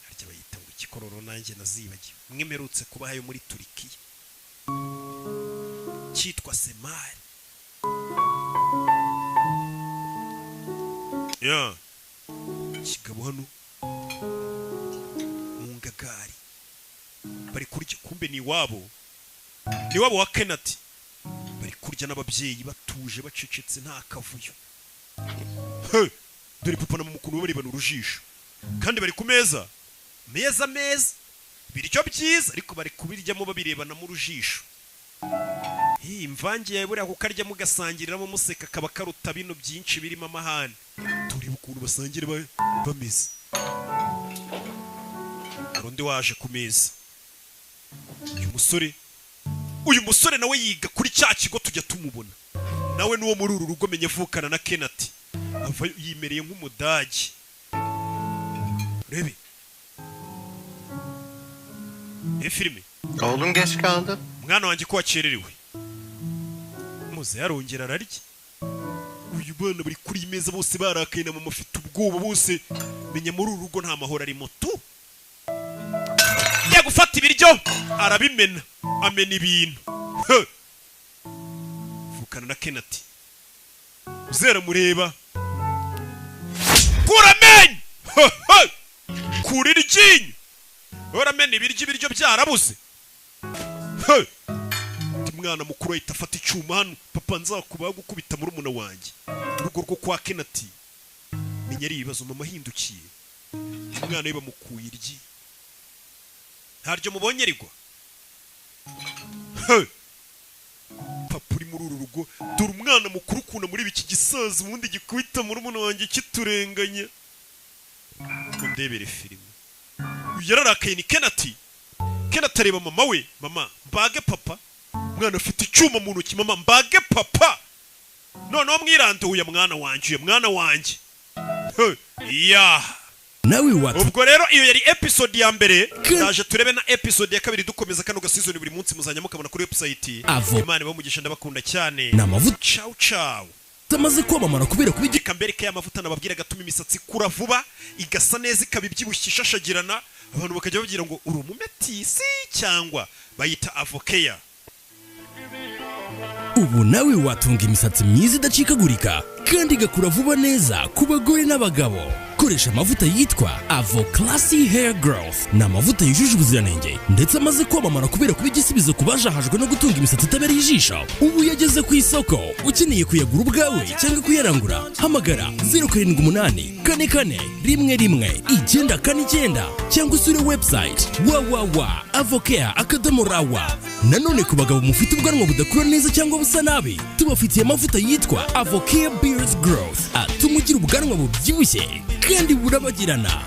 harya bayita ngo ikikororo, nanjye nazibagiwe. Mwe mperutse kubahayo muri Turikiya cyitwa Semari ya kigabo. Hano mu ngagari bari kurya, kumbe ni iwabo, ni iwabo wa Kenati. Bari kurya n'ababyeyi batuje, bacecetse, nta kavuyo. He! Dore papa na mama ukuntu barebana urujisho, kandi bari ku meza meza meza, ibiryo byiza, ariko bari kubiryamo babirebanamo urujisho. Hi, imvange yawe buriya kukaryamo ugasangiriramo museka kaba karuta bino byinshi birimo amahane. Turebe ukuntu basangira bameze. Hari undi waje ku meza, uyu musore nawe yiga kuri cya kigo tujya tumubona, nawe n'uwo muri uru rugo, menya avukana na Kenati. Ava yimereye nk'umudage. Urebe iyi filime. Oğlum, geç kaldın. Mwana wanjye, ko wakererewe? Muze yarongera ararya. Uyu bana bari kuri iyi meza bose barakaye, na mama afite ubwoba, bose menya muri uru rugo nta mahoro arimo tu. Ajya gufata ibiryo arabimena, amena ibintu. He! Vukana na Kenati. Uzera mureba, kura amenyo. He, he! Kura iryinyo, uramena ibiryo, ibiryo byarabuze. He! Undi mwana mukuru ahita afata icyuma hano: "Papa, nzakubaha gukubita murumuna wanjye." Urugo rwo kwa Kenati menya ari ibibazo. Mama ahindukiye, umwana we bamukuye iryi, ntaryo mubonye rigwa. He! Papa uri muri uru rugo, dore umwana mukuru ukuntu muri iki gisaza ubundi gikubita murumuna wanjye kiturenganya. Undebere filime. Uyu yararakaye, ni Kenati. Kenati areba mama we: "Mama, mbage papa?" Umwana afite icyuma mu ntoki: "Mama, mbage papa?" Noneho mwiranduye: "Mwana wanjye, uyu mwana wanjye." He! Ya. Nawe watu Ubwo rero iyo yari episode ya mbere. Ndaje turebe na episode ya kabiri, dukomeza kano gasizoni. Buri munsi muzajya mukabona kuri website. Avo. Imana ibamugisha, ndabakunda cyane. Ni amavuta. Ciao ciao. Amaze kwamamara kubera kuba Reka mbereke ya mavuta nababwira agatuma imisatsi ikura vuba, igasa neza, ikaba ibyibushye, ishashagirana, abantu bakajya babwira ngo uri umumetisi cyangwa. Bayita Avokeya. Ubu nawe watunga imisatsi myiza idacikagurika kandi igakura vuba neza ku bagore n'abagabo. Koresha amavuta yitwa Avo Classy Hair Growth. Ni amavuta yujuje ubuziranenge ndetse amaze kwamamara kubera kuba igisubizo ku bajahajwe no gutunga imisatsi itabereye ijisho. Ubu yageze ku isoko. Ukeneye kuyagura ubwawe cyangwa kuyarangura, hamagara 0784411949 cyangwa usure website www.avocare.rw. Nanone ku bagabo mufite ubwanwa budakura neza cyangwa busa nabi, tubafitiye amavuta yitwa Avocare Beard Growth, atuma ugira ubwanwa bubyibushye kandi burabagirana.